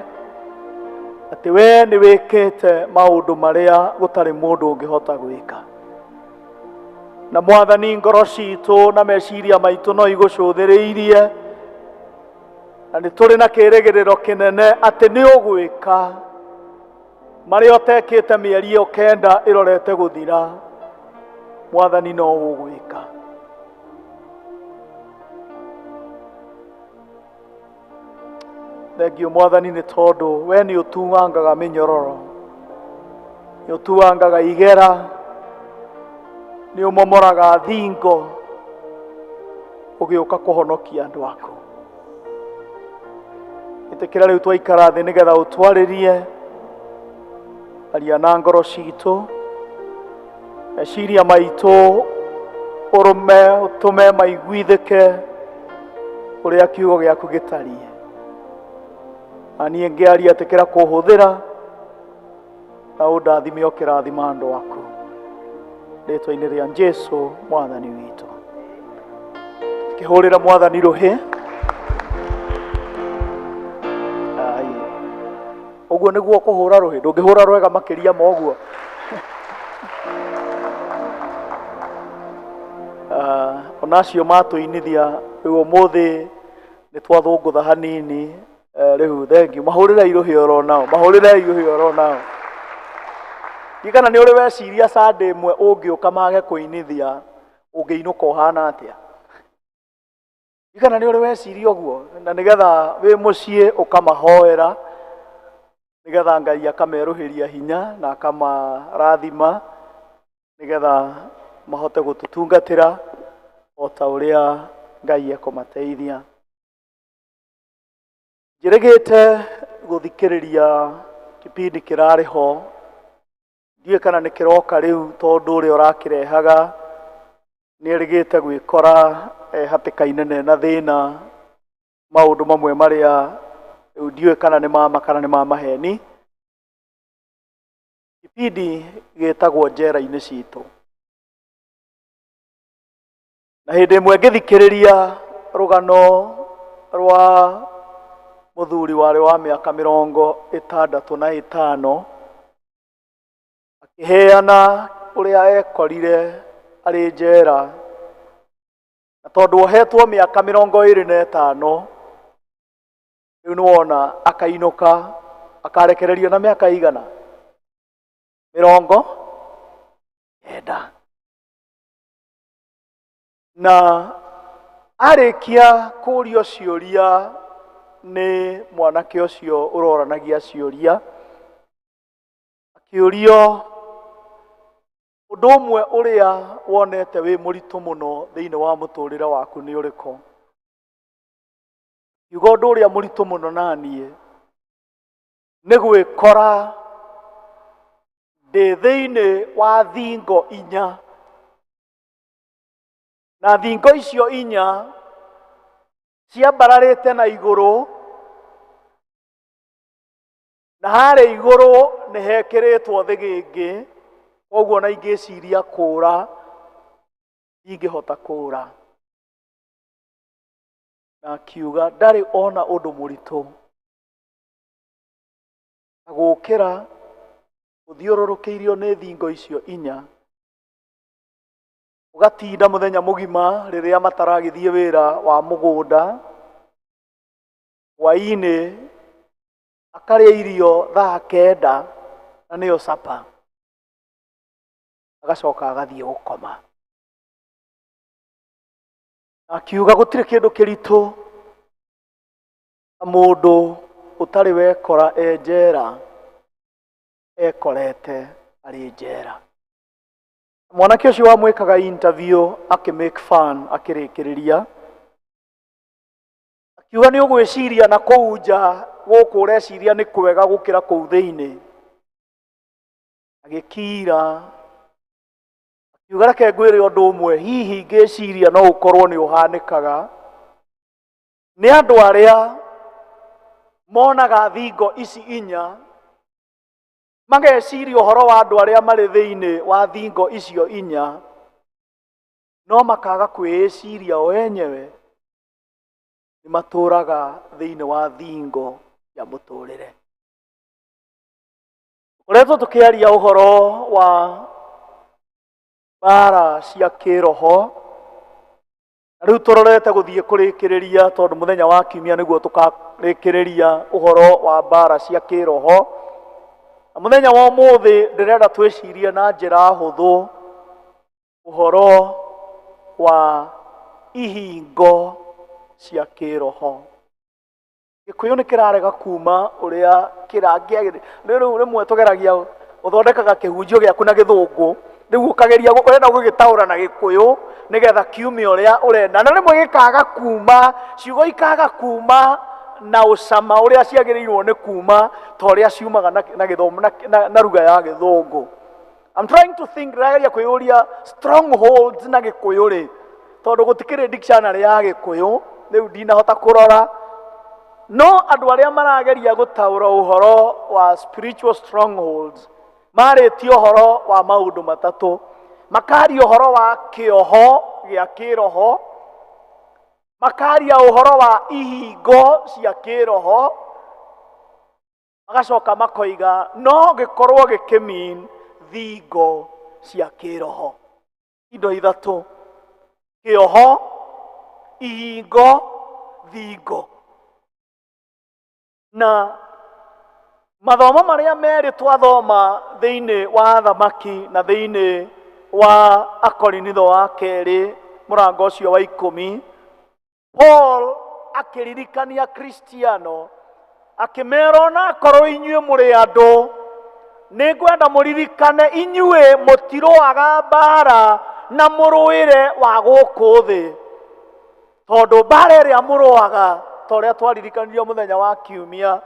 atĩ we nĩ wĩkĩte maũndũ marĩa gũtarĩ mũndũ ũngĩhota gwĩka. Na Mwathani, ngoro citũ na meciria maitũ no igũcũthĩrĩirie, Na nĩ tũrĩ na kĩĩrĩgĩrĩro kĩnene atĩ nĩ ũgwĩka marĩa ũtekĩte mĩeri ĩyo 9 ĩrorete gũthira. Mwathani no ũgwĩka. Thengiũ Mwathani nĩ tondũ we nĩ ũtuangaga mĩnyororo, nĩ ũtuangaga igera, nĩ ũmomoraga thingo ũgĩũka kũhonokia andũ aku. Ĩtĩkĩra rĩu twaikara thĩ nĩgetha ũtwarĩrie, aria na ngoro citũ, meciria maitũ ũrũme ũtũme maiguithĩke ũrĩa kiugo gĩaku gĩtariĩ. Na niĩ ngĩaria ĩtĩkĩra kũhũthĩra na ũndathime ũkĩrathima andũ aku, rĩtwa-inĩ rĩa Jesu Mwathani witũ. Kĩhũrĩra Mwathani rũhĩ. Ai. Ũguo nĩguo kũhũra rũhĩ, ndũngĩhũra rwega makĩria ma ũguo. Ona acio matũinithia rĩu ũmũthĩ nĩ twathũngũtha hanini. Rĩu thengiũ, mahũrĩrei rũhĩ oro nao, mahũrĩrei rũhĩ oro nao. Kana nĩ ũrĩ weciria Sunday ĩmwe ũngĩũka mage kũinithia, ũngĩinũka ũhana atĩa? Kana nĩ ũrĩ weciria ũguo? Na nĩgetha wĩ mũciĩ ũkamahoera, nĩgetha Ngai akamerũhĩria hinya na akamarathima, nĩgetha mahote gũtũtungatĩra o ta ũrĩa Ngai ekũmateithia. Njĩrĩgĩte gũthikĩrĩria kĩbindi kĩrarĩ ho, ndiũĩ kana nĩ kĩroka rĩu tondũ ũrĩa ũrakĩrehaga nĩ erĩgĩte gwĩkora hatĩka-inĩ na ena thĩna, maũndũ mamwe marĩa rĩu ndiũĩ kana nĩ ma ma kana nĩ ma maheni. Kĩbindi gĩtagwo Njera-inĩ Citũ. Na hĩndĩ ĩmwe ngĩthikĩrĩria rũgano rwa mũthuri warĩ wa mĩaka 65, akĩheana ũrĩa ekorire arĩ njera, na tondũ ohetwo mĩaka 25, rĩu nĩwona akainũka akarekererio na mĩaka igana 90. Na arĩkia kũrio ciũria nĩ mwanake ũcio ũroranagia ciũria, akĩũrio ũndũ ũmwe ũrĩa wonete wĩ mũritũ mũno thĩinĩ wa mũtũrĩre waku nĩ ũrĩkũ? Kiuga ũndũ ũrĩa mũritũ mũno naniĩ nĩ gwĩkora ndĩ thĩinĩ wa thingo 4, na thingo icio 4 ciambararĩte na igũrũ, na harĩa igũrũ nĩ hekĩrĩtwo thĩgĩngĩ, koguo na ingĩciria kũra ndingĩhota kũra. Na akiuga ndarĩ ona ũndũ mũritũ ta gũkĩra ũthiũrũrũkĩirio nĩ thingo icio 4, ũgatinda mũthenya mũgima rĩrĩa mataragĩthiĩ wĩra wa mũgũnda, hwaĩ-inĩ akarĩa irio thaa 9 na nĩyo sapa, agacoka agathiĩ gũkoma. Akiuga gũtirĩ kĩndũ kĩritũ ta mũndũ ũtarĩ wekora e njera ekorete arĩ njera. Mwanake ũcio wamwĩkaga interview akĩ make fun akĩrĩkĩrĩria akiuga nĩ ũgwĩciria na kũu nja gũkũ ũreciria nĩ kwega gũkĩra kũu thĩinĩ. Agĩkira akiuga reke ngwĩre ũndũ ũmwe, hihi ngĩciria no ũkorwo nĩ ũhanĩkaga nĩ andũ arĩa monaga thingo ici 4 mageciria ũhoro wa andũ arĩa marĩ thĩinĩ wa thingo icio 4, no makaga kwĩĩciria o enyewe nĩ matũraga thĩinĩ wa thingo ya mũtũrĩre. Tũkoretwo tũkĩaria ũhoro wa mbara cia kĩroho, na rĩu tũrorete gũthiĩ kũrĩkĩrĩria tondũ mũthenya wa kiumia nĩguo Tũrarĩkĩrĩria ũhoro wa mbara cia kĩroho. Na mũthenya wa ũmũthĩ ndĩrenda twĩcirie na njĩra hũthũ ũhoro wa ihingo cia kĩroho. Gĩkũyũ nĩ kĩrarega kuma ũrĩa kĩrangĩagĩrĩire. Rĩu rĩmwe tũgeragia ũthondekaga kĩhunjio gĩaku na gĩthũngũ, rĩu ũkageria ũrenda gũgĩtaũra na gĩkũyũ nĩgetha kiume ũrĩa ũrenda, na rĩmwe gĩkaga kuma, ciugo ikaga kuma na ũcama ũrĩa ciagĩrĩirwo nĩ kuma ta ũrĩa ciumaga na, na gĩthomo na, na, na ruga ya gĩthũngũ. I'm trying to think, ndĩrageria kwĩyũria strongholds na gĩkũyũ rĩ, tondũ gũtikĩrĩ dictionary ya gĩkũyũ, rĩu ndinahota kũrora. No andũ arĩa marageria gũtaũra ũhoro wa spiritual strongholds marĩtie ũhoro wa maũndũ matatũ. Makaria ũhoro wa kĩoho gĩa kĩroho, makaria ũhoro wa ihingo cia kĩroho, magacoka makoiga no gĩkorwo gĩkĩmean thingo cia kĩroho. Indo ithatũ: kĩoho, ihingo, thingo. Na mathomo marĩa merĩ twathoma thĩinĩ wa Thamaki na thĩinĩ wa Akorinitho wa kerĩ mũrango ũcio wa 10, Paul akĩririkania Kristiano akĩmera ona akorwo inyuĩ mũrĩ andũ, nĩ ngwenda mũririkane inyuĩ mũtirũaga mbara na mũrũĩre wa gũkũ thĩ, tondũ mbara ĩrĩa mũrũaga ta ũrĩa twaririkanirio mũthenya wa kiumia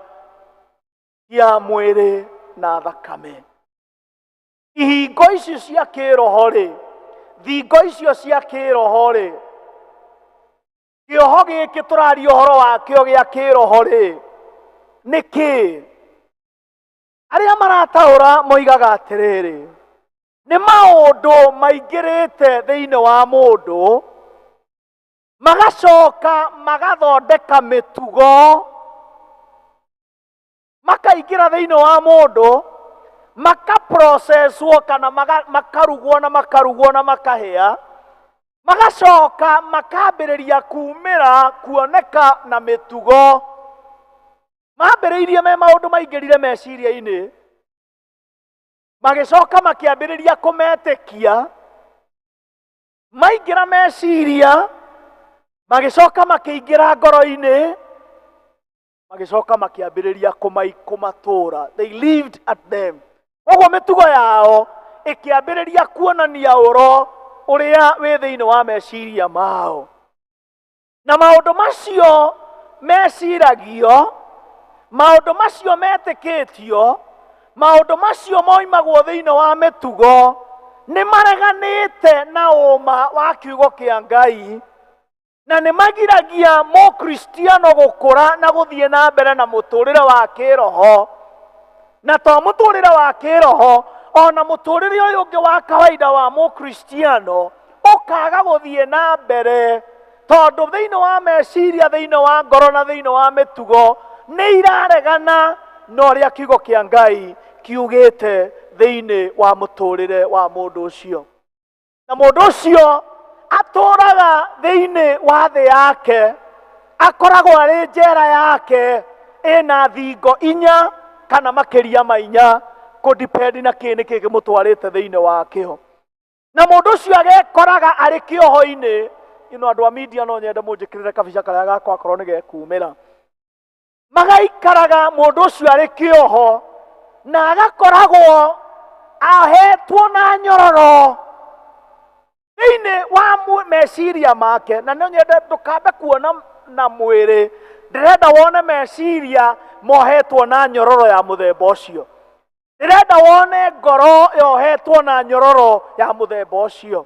ya mwĩrĩ na thakame. Ihingo icio cia kĩroho rĩ, thingo icio cia kĩroho rĩ, kĩoho gĩkĩ tũraria ũhoro wakĩo gĩa kĩroho rĩ, nĩ kĩĩ? Arĩa marataũra moigaga atĩrĩrĩ, nĩ maũndũ maingĩrĩte thĩinĩ wa mũndũ, magacoka magathondeka mĩtugo, makaingĩra thĩinĩ wa mũndũ, makaprocesswo kana makarugwo na makarugwo na makahĩa, magacoka makambĩrĩria kumĩra kuoneka na mĩtugo. Mambĩrĩirie me maũndũ maingĩrire meciria-inĩ, magĩcoka makĩambĩrĩria kũmetĩkia, maingĩra meciria, magĩcoka makĩingĩra ngoro-inĩ, magĩcoka makĩambĩrĩria kũmatũra. They lived at them. Koguo mĩtugo yao ĩkĩambĩrĩria kuonania ũro ũrĩa wĩ thĩinĩ wa meciria mao. Na maũndũ macio meciragio, maũndũ macio metĩkĩtio, maũndũ macio moimagwo thĩinĩ wa mĩtugo nĩ mareganĩte na ũma wa kiugo kĩa Ngai, na nĩ magiragia mũkristiano gũkũra na gũthiĩ na mbere na mũtũrĩre wa kĩroho. Na to mũtũrĩre wa kĩroho, ona mũtũrĩre ũyũ ũngĩ wa kawaida wa mũkristiano ũkaga gũthiĩ na mbere, tondũ thĩinĩ wa meciria, thĩinĩ wa ngoro na thĩinĩ wa mĩtugo nĩ iraregana na ũrĩa kiugo kĩa Ngai kiugĩte thĩinĩ wa mũtũrĩre wa mũndũ ũcio. Na mũndũ ũcio atũraga thĩinĩ wa thĩ yake, akoragwo arĩ njera yake ĩna thingo inya kana makĩria ma inya, kũdipendi na kĩ nĩ kĩ kĩmũtwarĩte thĩinĩ wakĩo. Na mũndũ ũcio agekoraga arĩ kĩoho-inĩ. Ino andũ a media no nyende mũnjĩkĩrĩre kabica karĩa gakwa akorwo nĩ gekumĩra. Magaikaraga mũndũ ũcio arĩ kĩoho na agakoragwo ahetwo na nyororo thĩinĩ wa meciria make. Na no nyende ndũkambe kuona na mwĩrĩ, ndĩrenda wone meciria mohetwo na nyororo ya mũthemba ũcio, ndĩrenda wone ngoro yohetwo na nyororo ya mũthemba ũcio,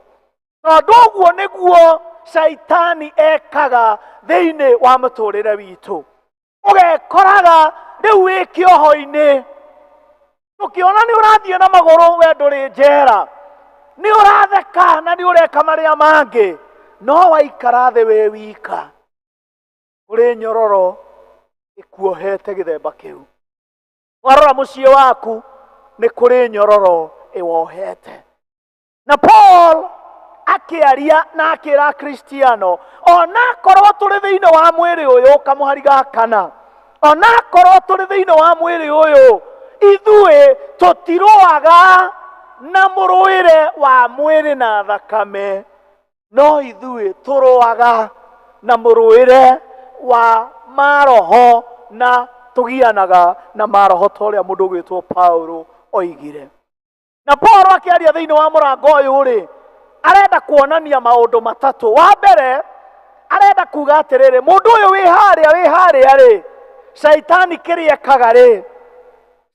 tondũ ũguo nĩguo Shaitani ekaga thĩinĩ wa mũtũrĩre witũ. Ũgekoraga rĩu wĩ kĩoho-inĩ, ũkĩona nĩ ũrathiĩ na magũrũ, we ndũrĩ njera, nĩ ũratheka na nĩ ũreka marĩa mangĩ, no waikara thĩ wĩ wika, kũrĩ nyororo ĩkuohete gĩthemba kĩu. Warora mũciĩ waku nĩ kũrĩ nyororo ĩwohete. Na Paul akĩaria na akĩra Kristiano, ona akorwo tũrĩ thĩinĩ wa mwĩrĩ ũyũ, kamũhari ga kana, Onakorwo tũrĩ thĩinĩ wa mwĩrĩ ũyũ, ithuĩ tũtirũaga na mũrũĩre wa mwĩrĩ na thakame, no ithuĩ tũrũaga na mũrũĩre wa maroho, na tũgianaga na maroho ta ũrĩa mũndũ ũgwĩtwo Paulo oigire. Na Paulo akĩaria thĩinĩ wa mũrango ũyũ rĩ, arenda kuonania maũndũ matatũ. Wa mbere, arenda kuga atĩrĩrĩ, mũndũ ũyũ wĩ harĩa wĩ harĩa rĩ, caitani kĩrĩa ekaga rĩ,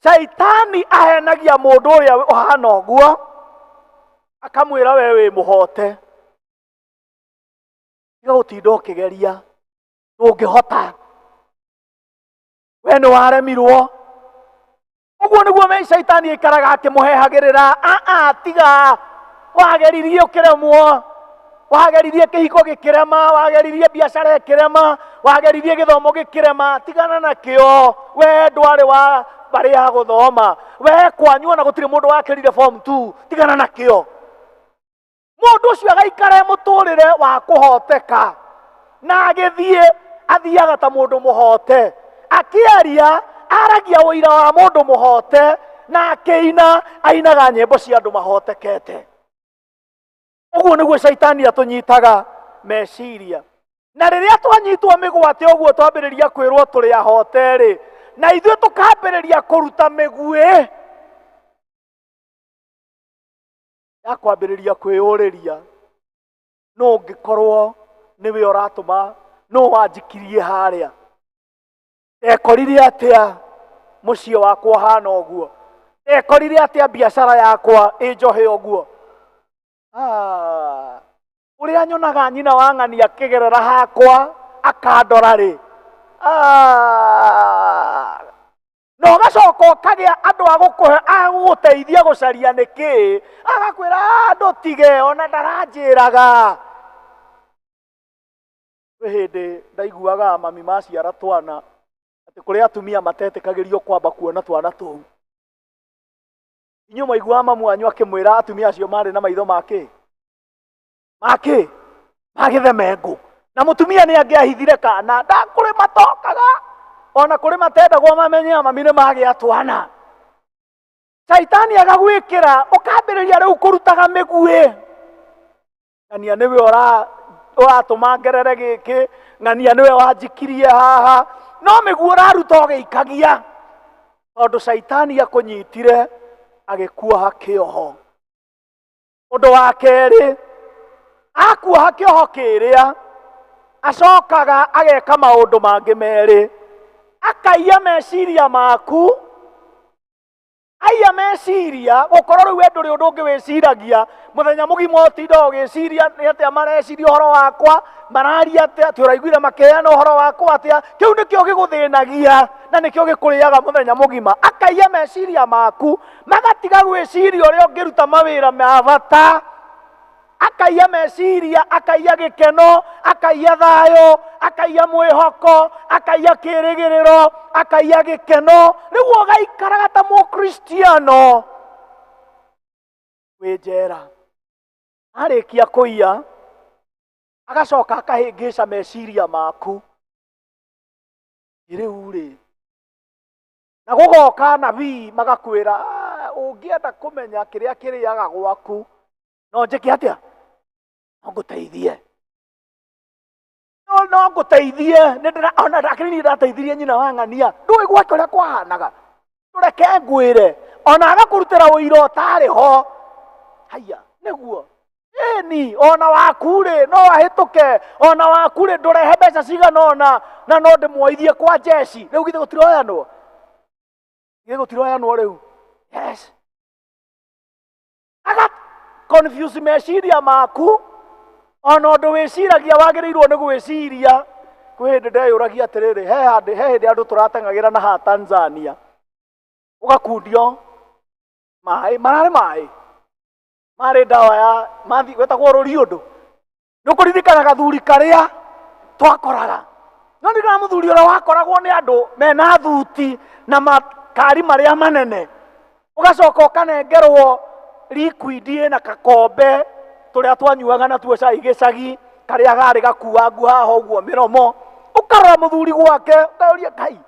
caitani ahenagia mũndũ ũrĩa ũhana ũguo, akamwĩra we wĩ mũhote, tiga gũtinda ũkĩgeria, ndũngĩhota, we nĩ waremirwo. Ũguo nĩguo me caitani aikaraga akĩmũhehagĩrĩra, aa tiga, wageririe ũkĩremwo, wageririe kĩhiko gĩkĩrema, wageririe biacara ĩkĩrema, wageririe gĩthomo gĩkĩrema, tigana nakĩo, we ndwarĩ wa mbarĩ ya gũthoma, we kwanyu ona gũtirĩ mũndũ wakĩrire form 2, tigana nakĩo. Mũndũ ũcio agaikara mũtũrĩre wa kũhoteka, na agĩthiĩ athiaga ta mũndũ mũhote, akĩaria aragia ũira wa mũndũ mũhote, na akĩina ainaga nyĩmbo cia andũ mahotekete. Ũguo nĩguo caitani atũnyitaga meciria. Na rĩrĩa twanyitwo mĩgwate ũguo twambĩrĩria kwĩrwo tũrĩ ahote rĩ, na ithuĩ tũkambĩrĩria kũruta mĩguĩ ya kwambĩrĩria kwĩyũrĩria, nũ ũngĩkorwo nĩwe ũratũma, nũ wanjikirie harĩa, ndekorire atĩa mũciĩ wakwa ũhana ũguo, ndekorire atĩa biacara yakwa ĩnjohe ũguo. Ũrĩa nyonaga nyina wa ng'ani akĩgerera hakwa akandora rĩ, na ũgacoka ũkagĩa andũ a gũkũhe, a gũgũteithia gũcaria nĩkĩ, agakwĩra, ndũtige, ona ndaranjĩraga. Kwĩ hĩndĩ ndaiguaga mami maciara twana atĩ kũrĩ atumia matetĩkagĩrio kwamba kuona twana tũu. Inyuĩ mwaiguaga mamu wanyu akĩmwĩra atumia acio marĩ na maitho makĩ? Makĩ? Ma gĩthemengũ. Na mũtumia nĩ angĩahithire kana, nda kũrĩ matokaga, ona kũrĩ matendagwo mamenye mami nĩ magĩa twana. Caitani agagwĩkĩra, ũkambĩrĩria rĩu kũrutaga mĩguĩ. Ng'ania nĩwe ũratũma ngerere gĩkĩ, ng'ania nĩwe wanjikirie haha, no mĩguĩ ũraruta ũgĩikagia, tondũ caitani akũnyitire agĩkuoha kĩoho. Ũndũ wa kerĩ, akuoha kĩoho kĩrĩa, acokaga ageka maũndũ mangĩ merĩ, akaiya meciria maku, aiya meciria, gũkorwo rĩu we ndũrĩ ũndũ ũngĩ wĩciragia, mũthenya mũgima ũtinda ũgĩciria nĩ atĩa mareciria ũhoro wakwa, mararia atĩa, atĩ ũraiguire makĩheana ũhoro wakwa atĩa, kĩu nĩkĩo gĩgũthĩnagia na nĩkĩo gĩkũrĩaga mũthenya mũgima. Akaiya meciria maku, magatiga gwĩciria ũrĩa ũngĩruta mawĩra ma bata, akaiya meciria, akaiya gĩkeno, akaiya thayũ, akaiya mwĩhoko, akaiya kĩrĩgĩrĩro, akaiya gĩkeno. Rĩu ũgaikaraga ta mũkristiano wĩ njera. Arĩkia kũiya, agacoka akahĩngĩca meciria maku. Rĩu rĩ, na gũgoka nabii magakwĩra, ũngĩenda kũmenya kĩrĩa kĩrĩaga gwaku, no njĩke atĩa? No ngũteithie. No ngũteithie. Ona ndakĩrĩ niĩ ndateithirie nyina wa ng'ania. Ndũĩ gwake ũrĩa kwahanaga. Ndũreke ngwĩre. Ona agakũrutĩra ũira ũtarĩ ho. Haiya, nĩguo. Ĩni, ona waku rĩ, no ahĩtũke. Ona waku rĩ, ndũrehe mbeca cigana ũna, na no ndĩmuoithie kwa jeshi. Rĩu githĩ gũtiroyanwo? Githĩ gũtiroyanwo rĩu? Yes. Aga confuse meciria maku, ona ũndũ wĩciragia wagĩrĩirwo nĩ gwĩciria. Kwĩ hĩndĩ ndeyũragia atĩrĩrĩ, he hĩndĩ andũ tũrateng'agĩra na haha Tanzania, ũgakundio maĩ, mararĩ maĩ, marĩ ndawa ya mathi, gwetagwo rũri ũndũ. Nĩ ũkũririkana gathuri karĩa twakoraga? No ndirikana mũthuri ũrĩa wakoragwo nĩ andũ mena thuti na makari marĩa manene, ũgacoka ũkanengerwo liquid ĩna kakombe tũrĩa twanyuaga natuo cai gĩcagi, karĩa karĩ gakuangu haha ũguo mĩromo, ũkarora mũthuri gwake ũkauria, Ngai,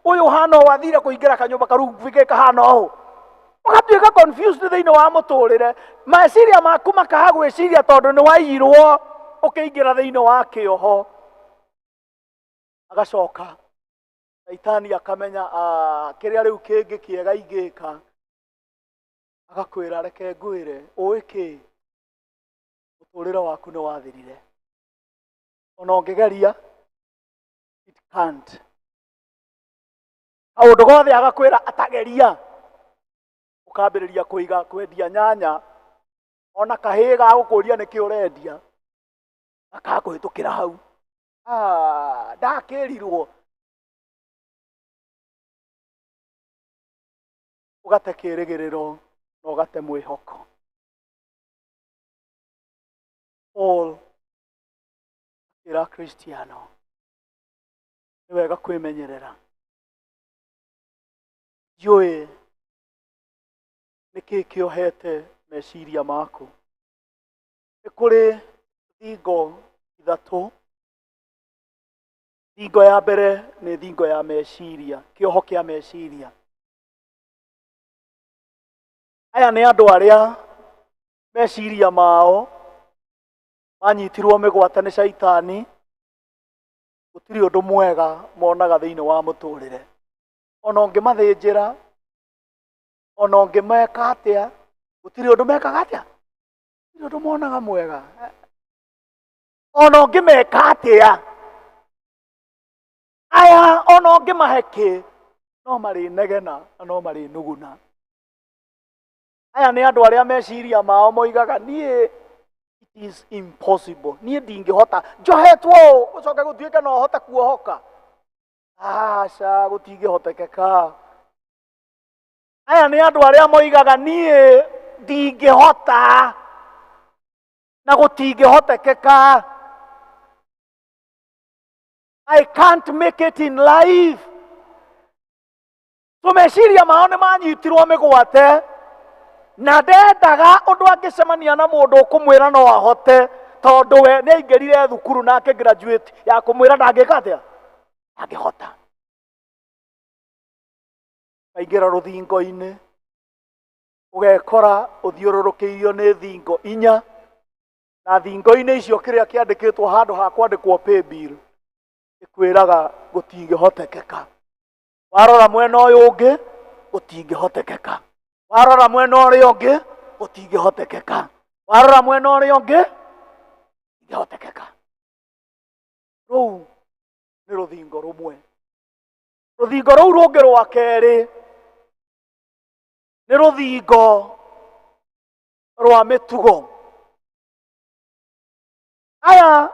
Ũyũ ũhana ũũ athire kũingĩra kanyũmba karugĩ kahana ũũ. Ũgatuĩka confused thĩinĩ wa mũtũrĩre. Meciria maku makaga gwĩciria tondũ nĩ waiyirwo ũkĩingĩra thĩinĩ wa kĩoho. Agacoka Shaitani akamenya kĩrĩa rĩu kĩngĩ kĩega ingĩka. Agakwĩra reke ngwĩre, ũĩ kĩ? Mũtũrĩre waku nĩ wathirire. Ona ũngĩgeria, it can't. Kaũndũ gothe agakwĩra atageria. Ũkambĩrĩria kũiga kwendia nyanya, ona kahĩĩ gagũkũria nĩkĩ ũrendia, gakakũhĩtũkĩra hau. Ndakĩrirwo. Ũgate kĩrĩgĩrĩro na ũgate mwĩhoko. Paul akĩra Kristiano, nĩ wega kwĩmenyerera. Ndiũĩ nĩkĩ kĩohete meciria maku. Nĩ kũrĩ thingo ithatũ. Thingo ya mbere nĩ thingo ya meciria, kĩoho kĩa meciria. Aya nĩ andũ arĩa meciria mao manyitirwo mĩgwate nĩ Shaitani, gũtirĩ ũndũ mwega monaga thĩinĩ wa mũtũrĩre. Ona ũngĩmathĩnjĩra, ona ũngĩmeka atĩa, gũtirĩ ũndũ mekaga atĩa? Gũtirĩ ũndũ monaga mwega. Ona ũngĩmeka atĩa, aya ona ũngĩmahe kĩ, no marĩnegena na no marĩnuguna. Aya nĩ andũ arĩa meciria mao moigaga niĩ it is impossible, niĩ ndingĩhota, njohetwo ũũ gũcoke gũtuĩke no hote kuohoka. Aca, gũtingĩhotekeka. Aya nĩ andũ arĩa moigaga niĩ ndingĩhota na gũtingĩhotekeka. I can't make it in life. So meciria mao nĩ manyitirwo mĩgwate na ndendaga ũndũ angĩcemania na mũndũ ũkũmwĩra no ahote, tondũ we nĩ aingĩrire thukuru nake graduate ya kũmwĩra ndangĩka atĩa, ndangĩhota. Aingĩra rũthingo-inĩ, ũgekora ũthiũrũrũkĩirio nĩ thingo inya, na thingo-inĩ icio kĩrĩa kĩandĩkĩtwo handũ ha kwandĩkwo pay bill ĩkwĩraga gũtingĩhotekeka. Warora mwena ũyũ ũngĩ gũtingĩhotekeka, warora mwena ũrĩa ũngĩ gũtingĩhotekeka, warora mwena ũrĩa ũngĩ gũtingĩhotekeka. Rũu nĩ rũthingo rũmwe. Rũthingo rũu rũngĩ rwa kerĩ nĩ rũthingo rwa mĩtugo. Aya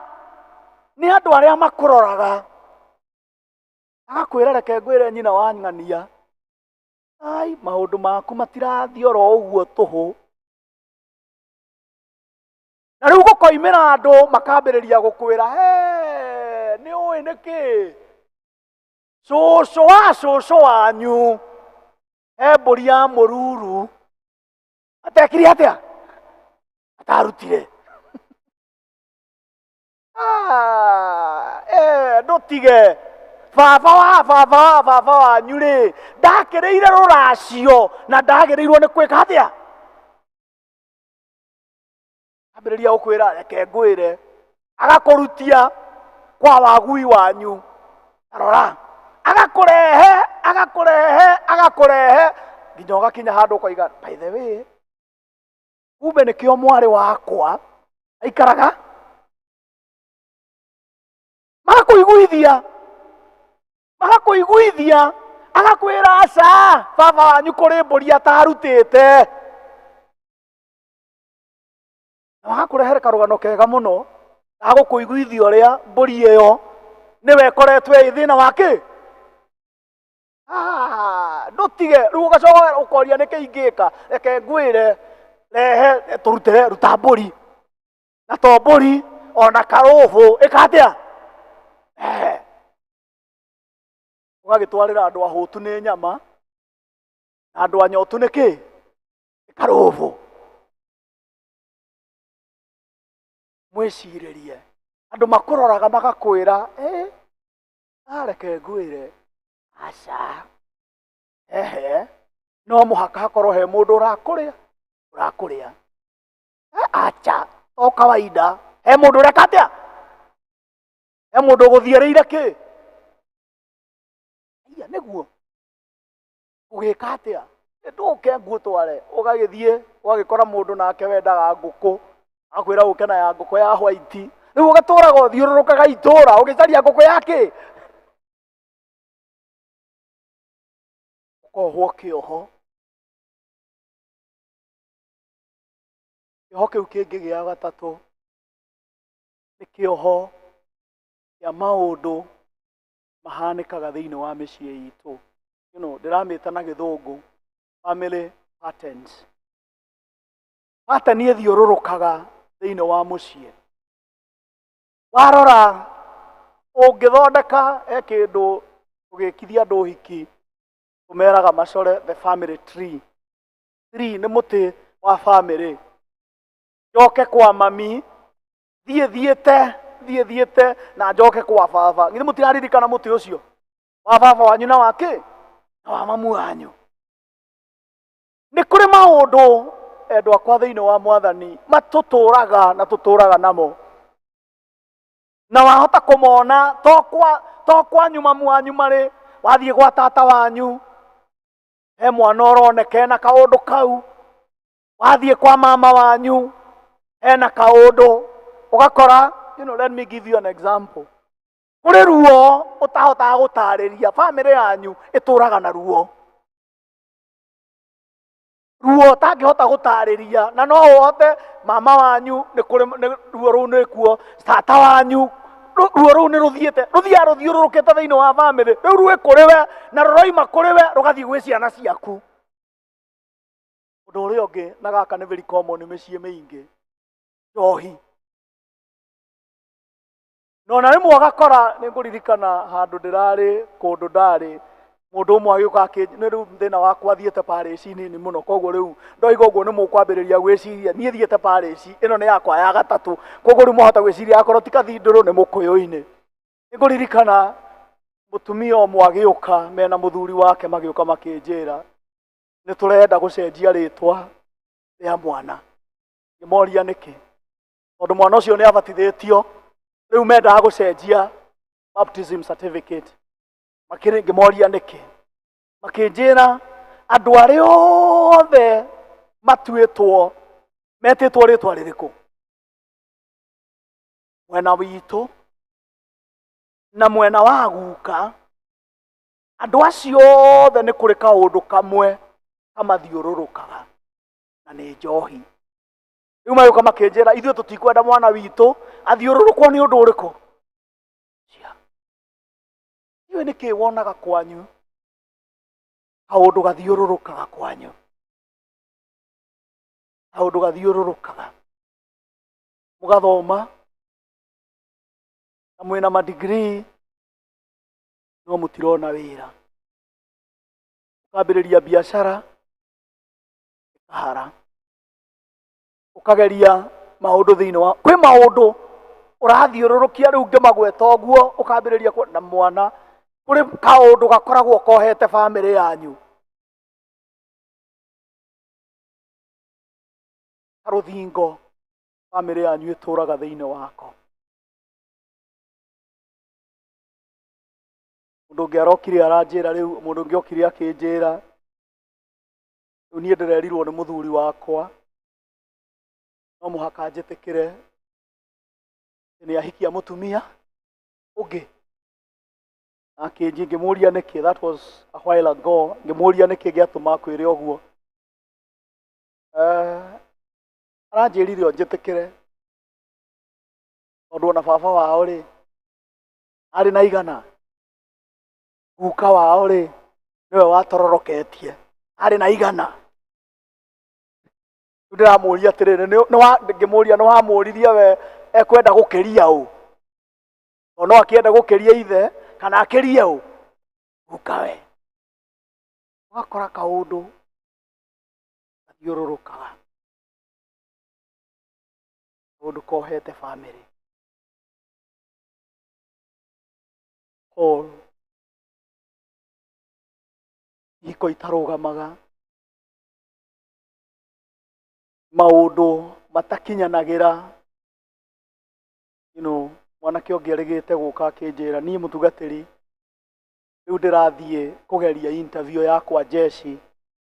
nĩ andũ arĩa makũroraga, agakwĩra reke ngwĩre nyina wa ng'ania, ai maũndũ maku matirathiĩ oro ũguo tũhũ. Na rĩu gũkoimĩra andũ makambĩrĩria gũkwĩra, he, nĩ ũĩ nĩkĩ? Cũcũ wa cũcũ wanyu he mbũri ya mũruru atekire atĩa? Atarutire. Ndũtige. Baba wa baba wa baba wanyu rĩ, ndakĩrĩire rũracio na ndagĩrĩirwo nĩ kwĩka atĩa? Ambĩrĩria gũkwĩra reke ngwĩre, agakũrutia kwa wagui wanyu. Rora, agakũrehe, agakũrehe, agakũrehe nginya ũgakinya handũ ũkoiga by the way, kumbe nĩkĩo mwarĩ wakwa aikaraga. Magakũiguithia, magakũiguithia, agakwĩra aca, baba wanyu kũrĩ mbũri atarutĩte. Na magakũrehere karũgano kega mũno gagũkũiguithia ũrĩa mbũri ĩyo nĩwe ĩkoretwo ĩ thĩna wa kĩ. Ndũtige rĩu ũgacoka ũkoria nĩkĩ ingĩka, reke ngwĩre, rehe tũrutĩre, ruta mbũri na to mbũri ona karũbũ ĩka atĩa? Ũgagĩtwarĩra andũ ahũtu nĩ nyama na andũ anyotu nĩ kĩ? Nĩ karũbũ. Mwĩcirĩrie andũ makũroraga magakwĩra, reke ngwĩre, Aca, ehe, no mũhaka hakorwo he mũndũ ũrakũrĩa ũrakũrĩa. Acha, to kawaida. He mũndũ ũreka atĩa? He mũndũ ũgũthiĩrĩire kĩ? Iya, nĩguo ũgĩka atĩa? Ndũke ngũtware. Ũgagĩthiĩ ũgagĩkora mũndũ nake wendaga ngũkũ, akwĩra ũke na ya ngũkũ ya white. Rĩu ũgatũraga ũthiũrũrũkaga itũra ũgĩcaria ngũkũ ya kĩ? Ũkohwo kĩoho. Kĩoho kĩu kĩngĩ gĩa gatatũ nĩ kĩoho kĩa maũndũ mahanĩkaga thĩinĩ wa mĩciĩ itũ. Ndĩramĩta na gĩthũngũ family patterns. Pattern ĩthiũrũrũkaga thĩinĩ wa mũciĩ. Warora ũngĩthondeka he kĩndũ ũgĩkithia andũ ũhiki, tũmeraga macore the family tree. Tree nĩ mũtĩ wa family. Njoke kwa mami, thiĩ thiĩte, thiĩ thiĩte, na njoke kwa baba. Githĩ mũtiraririkana mũtĩ ũcio wa baba wanyu na wa kĩ? Na wa mamu wanyu. Nĩ kũrĩ maũndũ endwa akwa thĩinĩ wa Mwathani matũtũraga na tũtũraga namo, na wahota kũmona to kwanyu mamu wanyu marĩ, wathiĩ gwa tata wanyu he mwana ũroneka ena kaũndũ kau, wathiĩ kwa mama wanyu hena kaũndũ ũgakora. Let me give you an example. Kũrĩ ruo ũtahotaga gũtarĩria. Family yanyu ĩtũraga na ruo, ruo ũtangĩhota gũtarĩria, na no ũhote mama wanyu nĩ kũrĩ ruo rũu nĩ kuo, tata wanyu ruo rũu nĩ rũthiĩte, rũthiaga rũthiũrũrũkĩte thĩinĩ wa family. Rĩu rwĩ kũrĩ we na rũroima kũrĩ we rũgathiĩ gwĩ ciana ciaku. Ũndũ ũrĩa ũngĩ, na gaka nĩ very common mĩciĩ mĩingĩ, njohi. No na rĩmwe ũgakora, nĩ ngũririkana handũ ndĩrarĩ, kũndũ ndarĩ, mũndũ ũmwe agĩũka nĩ rĩu thĩna wakwa thiĩte parish nini mũno, koguo rĩu ndoiga ũguo nĩ mũkwambĩrĩria gwĩciria niĩ thiĩte parish ĩno nĩ yakwa ya gatatũ, koguo rĩu mwahota gwĩciria akorwo ti Kathindũrũ nĩ Mũkũyũ-inĩ. Nĩ ngũririkana mũtumia ũmwe agĩũka mena mũthuri wake, magĩũka makĩnjĩra nĩ tũrenda gũcenjia rĩtwa rĩa mwana. Ngĩmoria nĩkĩ, tondũ mwana ũcio nĩ abatithĩtio, rĩu mendaga gũcenjia baptism certificate. Makĩrĩ ngĩmoria nĩkĩ, makĩnjĩra andũ arĩa othe matuĩtwo metĩtwo rĩtwa rĩrĩkũ mwena witũ na mwena wa guka, andũ acio othe nĩ kũrĩ kaũndũ kamwe kamathiũrũrũkaga, na nĩ njohi. Rĩu magĩũka makĩnjĩra ithuĩ tũtikwenda mwana witũ athiũrũrũkwo nĩ ũndũ ũrĩkũ. Iwe nĩ kĩ wonaga kwanyu kaũndũ gathiũrũrũkaga kwanyu, kaũndũ gathiũrũrũkaga, mũgathoma na mwĩna madigrii no mũtirona wĩra, ũkambĩrĩria biacara ĩkahara, ũkageria maũndũ thĩinĩ wa kwĩ maũndũ ũrathiũrũrũkia, rĩu ngĩmagweta ũguo ũkambĩrĩria na mwana, kũrĩ kaũndũ gakoragwo kohete bamĩrĩ yanyu karũthingo, bamĩrĩ yanyu ĩtũraga thĩinĩ wako. Mũndũ ũngĩ arokire aranjĩra, rĩu mũndũ ũngĩ okire akĩnjĩra, rĩu niĩ ndĩrerirwo nĩ mũthuri wakwa no mũhaka njĩtĩkĩre nĩ ahikia mũtumia ũngĩ. Akĩnji ngĩmũria nĩkĩ, that was a while ago, ngĩmũria nĩkĩ gĩatũma akwĩre ũguo. Aranjĩrire o njĩtĩkĩre tondũ ona baba wao rĩ arĩ na igana, guka wao rĩ nĩwe watororoketie arĩ na igana. Rĩu ndĩramũria atĩrĩrĩ, ngĩmũria nĩ wamũririe we ekwenda gũkĩria ũ? O no akĩenda gũkĩria ithe kana akĩrie ũ? Guka we. Ũgakora kaũndũ gathiũrũrũkaga, kaũndũ kohete family. Paul Ihiko itarũgamaga, maũndũ matakinyanagĩra. Mwanake ũngĩ arĩgĩte gũka akĩnjĩra, niĩ mũtungatĩri, rĩu ndĩrathiĩ kũgeria interview yakwa jeshi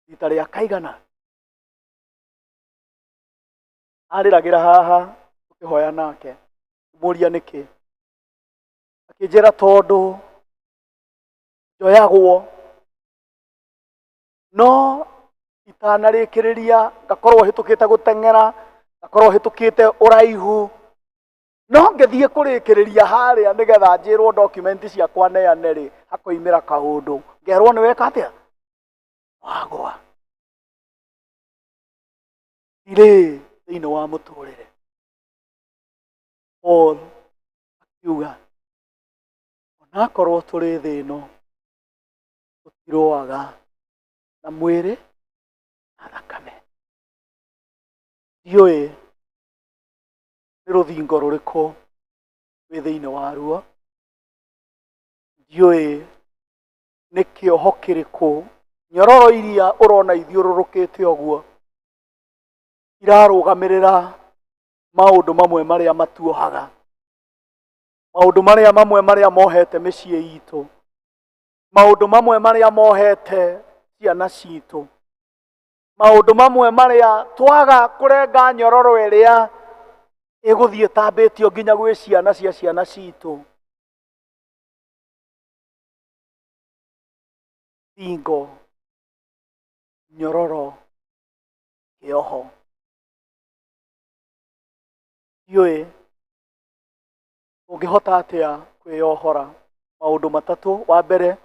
rita rĩa kaigana. Arĩragĩra haha tũkĩhoya nake, mũria nĩkĩ, akĩnjĩra tondũ njoyagwo no itanarĩkĩrĩria ngakorwo hĩtũkĩte gũteng'era, ngakorwo hĩtũkĩte ũraihu, no ngĩthiĩ kũrĩkĩrĩria harĩa nĩgetha njĩrwo document ciakwa neane rĩ, hakoimĩra kaũndũ ngerwo nĩ weka atĩa, wagwa. Irĩ thĩinĩ wa mũtũrĩre. Paul akiuga onakorwo tũrĩ thĩ ĩno tũtirũaga na mwĩrĩ na thakame. Ndiũĩ nĩ rũthingo rũrĩkũ wĩ thĩinĩ waruo, ndiũĩ nĩ kĩoho kĩrĩkũ, nyororo iria ũrona ithiũrũrũkĩte ũguo irarũgamĩrĩra maũndũ mamwe marĩa matuohaga, maũndũ marĩa mamwe marĩa mohete mĩciĩ itũ, maũndũ mamwe marĩa mohete ciana citũ, maũndũ mamwe marĩa twaga kũrenga nyororo ĩrĩa ĩgũthiĩ ĩtambĩtio nginya gwĩ ciana cia ciana citũ. Thingo, nyororo, kĩoho. Ndiũĩ ũngĩhota atĩa kwĩyohora maũndũ matatũ. Wa mbere,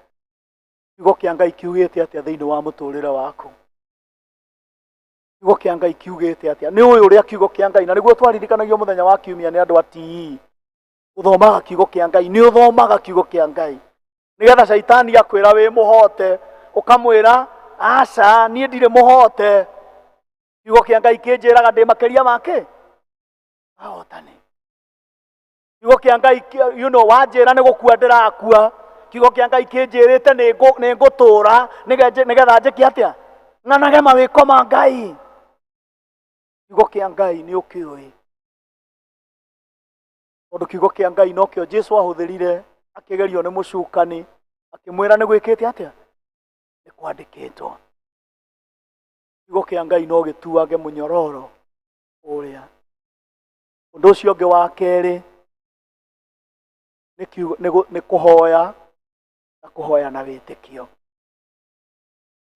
kiugo kĩa Ngai kiugĩte atĩa thĩinĩ wa mũtũrĩre waku? Kiugo kĩa Ngai kiugĩte atĩa? Nĩ ũĩ ũrĩa kiugo kĩa Ngai, na nĩguo twaririkanagio mũthenya wa kiumia nĩ andũ a TE, ũthomaga kiugo kĩa Ngai, nĩ ũthomaga kiugo kĩa Ngai nĩgetha caitani akwĩra wĩ mũhote, ũkamwĩra aca, niĩ ndirĩ mũhote, kiugo kĩa Ngai kĩnjĩraga ndĩ makĩria make ahotani. Kiugo kĩa Ngai wanjĩra nĩ gũkua ndĩrakua, kiugo kĩa Ngai kĩnjĩrĩte nĩ ngũtũra nĩgetha njĩke atĩa, ng'anage mawĩko ma Ngai. Kiugo kĩa Ngai nĩ ũkĩũĩ, tondũ kiugo kĩa Ngai nokĩo Jesu ahũthĩrire akĩgerio nĩ mũcukani, akĩmwĩra nĩ gwĩkĩte atĩa, nĩ kwandĩkĩtwo. Kiugo kĩa Ngai no gĩtuange mũnyororo ũrĩa. Ũndũ ũcio ũngĩ wa kerĩ nĩ kũhoya, na kũhoya na wĩtĩkio.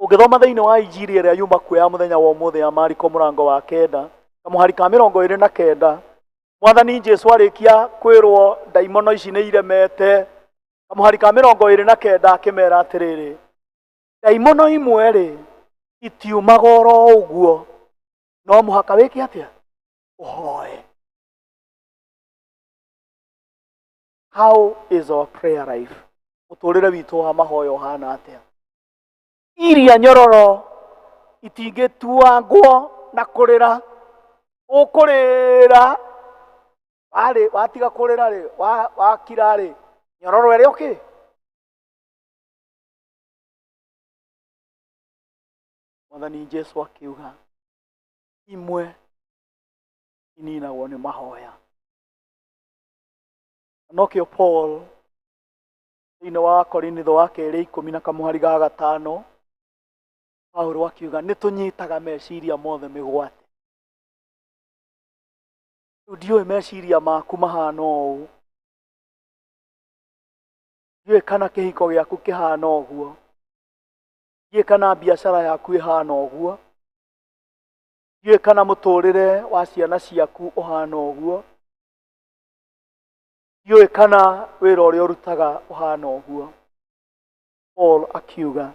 Ũngĩthoma thĩinĩ wa Injiri ĩrĩa yuma kuo ya mũthenya wa ũmũthĩ ya Mariko mũrango wa 9 kamũhari ka 29, Mwathani Jesu arĩkia kwĩrwo ndaimono ici nĩ iremete, kamũhari ka 29 akĩmera atĩrĩrĩ, ndaimono imwe rĩ itiumaga oro ũguo, no mũhaka wĩke atĩa, ũhoe. How is our prayer life? Mũtũrĩre witũ wa mahoya ũhana atĩa? Iria nyororo itingĩtuangwo na kũrĩra, ũkũrĩra warĩ watiga kũrĩra rĩ, wakira rĩ, nyororo ĩrĩa ũkĩ Mwathani Jesu akiuga imwe ininagwo nĩ mahoya. Nokĩo Paul thĩinĩ wa Korinitho wa kerĩ ikũmi na kamũhari ga gatano, Paulo akiuga nĩ tũnyitaga meciria mothe mĩgwate. Rĩu ndiũĩ meciria maku mahana ũũ, ndiũĩ kana kĩhiko gĩaku kĩhana ũguo, ndiũĩ kana biacara yaku ĩhana ũguo, ndiũĩ kana mũtũrĩre wa ciana ciaku ũhana ũguo, ndiũĩ kana wĩra ũrĩa ũrutaga ũhana ũguo. Paul akiuga,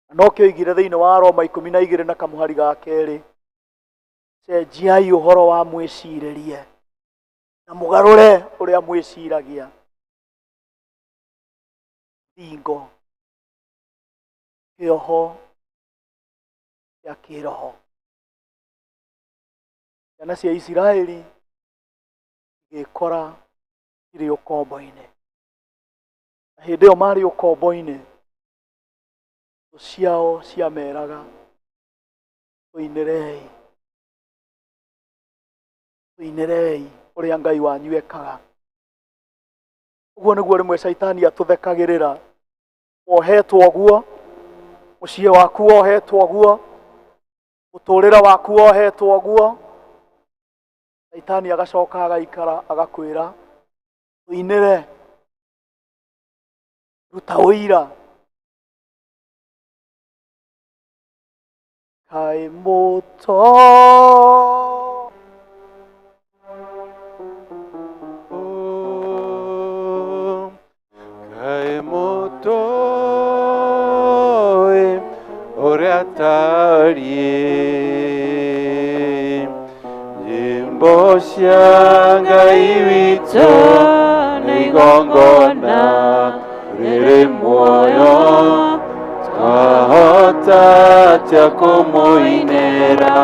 na nokĩo oigire thĩinĩ wa Roma 12 na kamũhari ga kerĩ, cenjiai ũhoro wa mwĩcirĩrie na mũgarũre ũrĩa mwĩciragia. Thingo, kĩoho kĩa kĩroho. Ciana cia Isiraeli igĩkora irĩ ũkombo-inĩ, na hĩndĩ ĩyo marĩ ũkombo-inĩ, Ciao ciameraga tũinĩrei tũinĩrei ũrĩa Ngai wanyu ekaga. Ũguo nĩguo rĩmwe Caitani atũthekagĩrĩra. Wohetwo ũguo, mũciĩ waku wohetwo ũguo, mũtũrĩre waku wohetwo ũguo, Caitani agacoka agaikara agakwĩra tũinĩre, ruta ũira. Kaĩ mũto Kaĩ mũtũĩ ũrĩa tariĩ, nyĩmbo cia Ngai witũ nĩ igongona rĩrĩ muoyo, twahota atĩa kũmũinĩra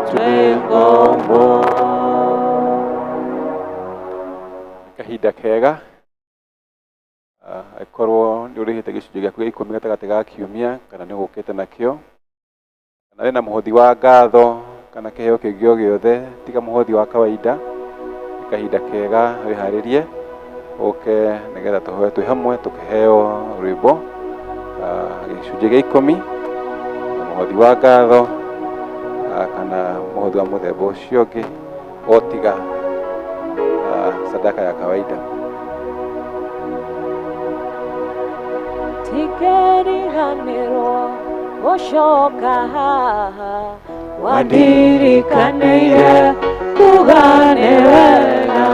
twĩ ngombo. Kahinda kega angĩkorwo nĩ ũrĩhĩte gĩcunjĩ gĩaku gĩa ikũmi gatagatĩ ga kiumia kana nĩ ũgũkĩte nakĩo, kana wĩna mũhothi wa ngatho kana kĩheo kĩngĩ o gĩothe tiga mũhothi wa kawaida, nĩ kahinda kega wĩharĩrie ũke nĩgetha tũhoe twĩ hamwe tũkĩheo rwĩmbo gĩcunjĩ gĩa ikũmi na mũhothi wa ngatho kana mũhothi wa mũthemba ũcio ũngĩ o tiga sadaka ya kawaida. Tikeriganĩrwo gũcoka haha, wandirikanĩire kuga nĩ wega,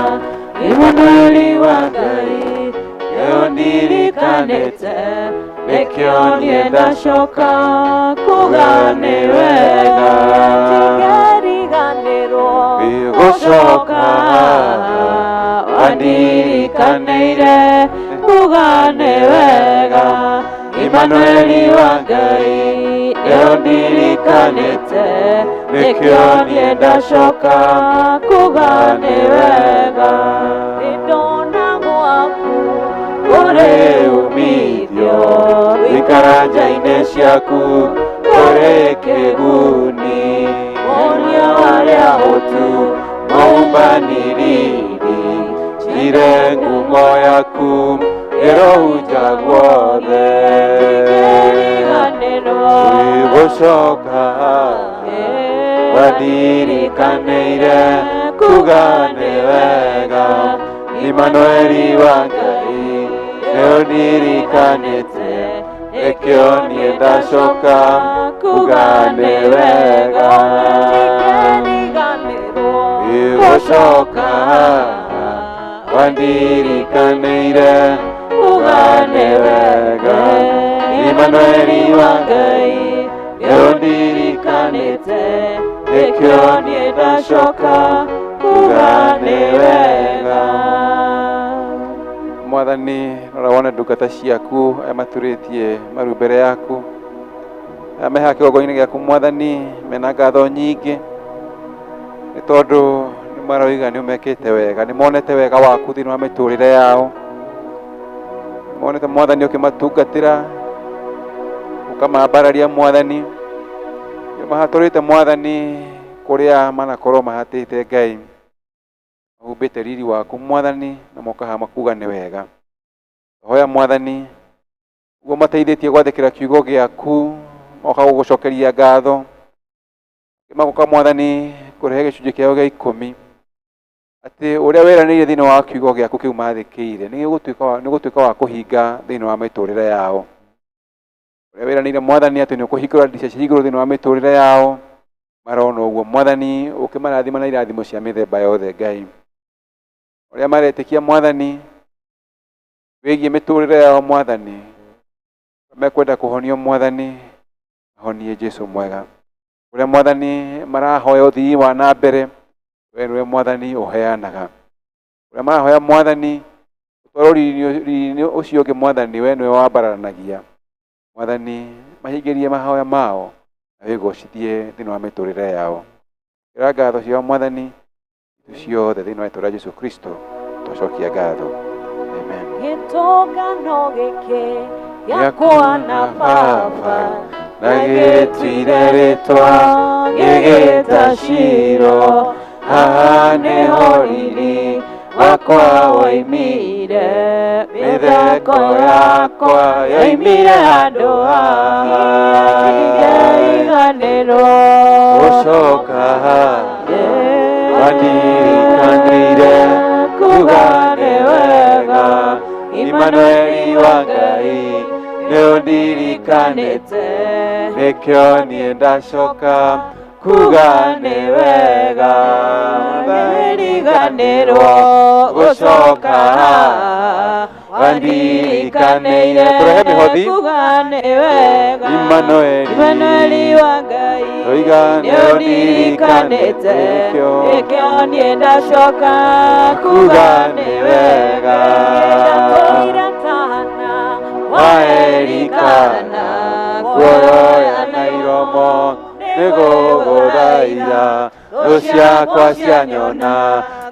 Imanueli wa Ngai nĩũndirikanĩte, nĩkĩo niĩ ndacoka kuga nĩ wega. Tikeriganĩrwo gũcoka haha, wandirikanĩire kuga nĩ wega, Imanueli wa Ngai nĩũndirikanĩte, nĩkĩo niĩ ndacoka kuga nĩ wega. Nĩndona gwaku kũrĩ umithio, gũikara nja-inĩ ciaku kũrĩ kĩguni, wonia arĩa ahũtu maumbanĩrĩire, njire ngumo yaku ĩrohunja guothe. Tikeriganĩrwo Gũcoka wandirikanĩire kuga nĩ wega, Imanueli wa Ngai nĩũndirikanĩte, nĩkĩo niĩ ndacoka kuga nĩ wega. Tikeriganĩrwo Gũcoka wandirikanĩire kuga nĩ wega, Imanueli wa Ngai nĩũndirikanĩte, nĩkĩo niĩ ndacoka kuga nĩ wega. Mwathani, rora wone ndungata ciaku aya maturĩtie maru mbere yaku, aya me haha kĩgongona-inĩ gĩaku Mwathani, mena ngatho nyingĩ nĩ tondũ nĩ maroiga nĩ ũmekĩte wega, nĩ monete wega waku thĩinĩ wa mĩtũrĩre yao, monete Mwathani ũkĩmatungatĩra, ũkamambararia Mwathani, nĩ ũmahatũrĩte Mwathani kũrĩa manakorwo mahatĩte Ngai, mahumbĩte riri waku Mwathani na moka haha makuga nĩ wega. Hoya Mwathani ũguo mateithĩtie gwathĩkĩra kiugo gĩaku, moka gũgũcokeria ngatho, magoka Mwathani kũrehe gĩcunjĩ kĩao gĩa ikũmi, atĩ ũrĩa wĩranĩire thĩinĩ wa kiugo gĩaku kĩu mathĩkĩire nĩ gũtuĩka wa kũhinga thĩinĩ wa mĩtũrĩre yao. Ũrĩa wĩranĩire Mwathani atĩ nĩ ũkũhingũra ndirica cia igũrũ thĩinĩ wa mĩtũrĩre yao, marona ũguo Mwathani ũkĩmarathima na irathimo cia mĩthemba yothe Ngai. Ũrĩa maretĩkia Mwathani wĩgiĩ mĩtũrĩre yao Mwathani, mekwenda kũhonio Mwathani, ahonie Jesu mwega. Ũrĩa Mwathani marahoya ũthii wa na mbere, we nĩwe Mwathani ũheanaga. Ũrĩa marahoya Mwathani ũtwarwo riri-inĩ ũcio ũngĩ Mwathani, we nĩwe wambararanagia. Mwathani mahingĩrie mahoya mao na wĩgocithie thĩinĩ wa mĩtũrĩre yao. Ĩra ngatho ciao Mwathani ciothe thĩinĩ wa rĩĩtwa rĩa Jesu Kristo twacokia ngatho. Amen. Gĩtũngano gĩkĩ Gĩakwa na baba na gĩtuire rĩtwa gĩgĩta Shilo, haha nĩho riri wakwa woimire, mĩtheko yakwa yoimire handũ haha. Ndingĩriganĩrwo Gũcoka haha wandirikanĩire kuga nĩ wega, Imanueli wa Ngai nĩũndirikanĩte, nĩkĩo niĩ ndacoka kuga nĩ wega. Ndingĩriganĩrwo gũcoka haha wandirikanĩire Tũrehe mĩhothi. kuga nĩ wega, Imanueli. Imanueli wa Ngai Toiga nĩũndirikanĩte, nĩkĩo niĩ ndacoka kuga nĩ wega. Waerikana kuoya na iromo nĩgũgũthaitha, thũ ciakwa cianyona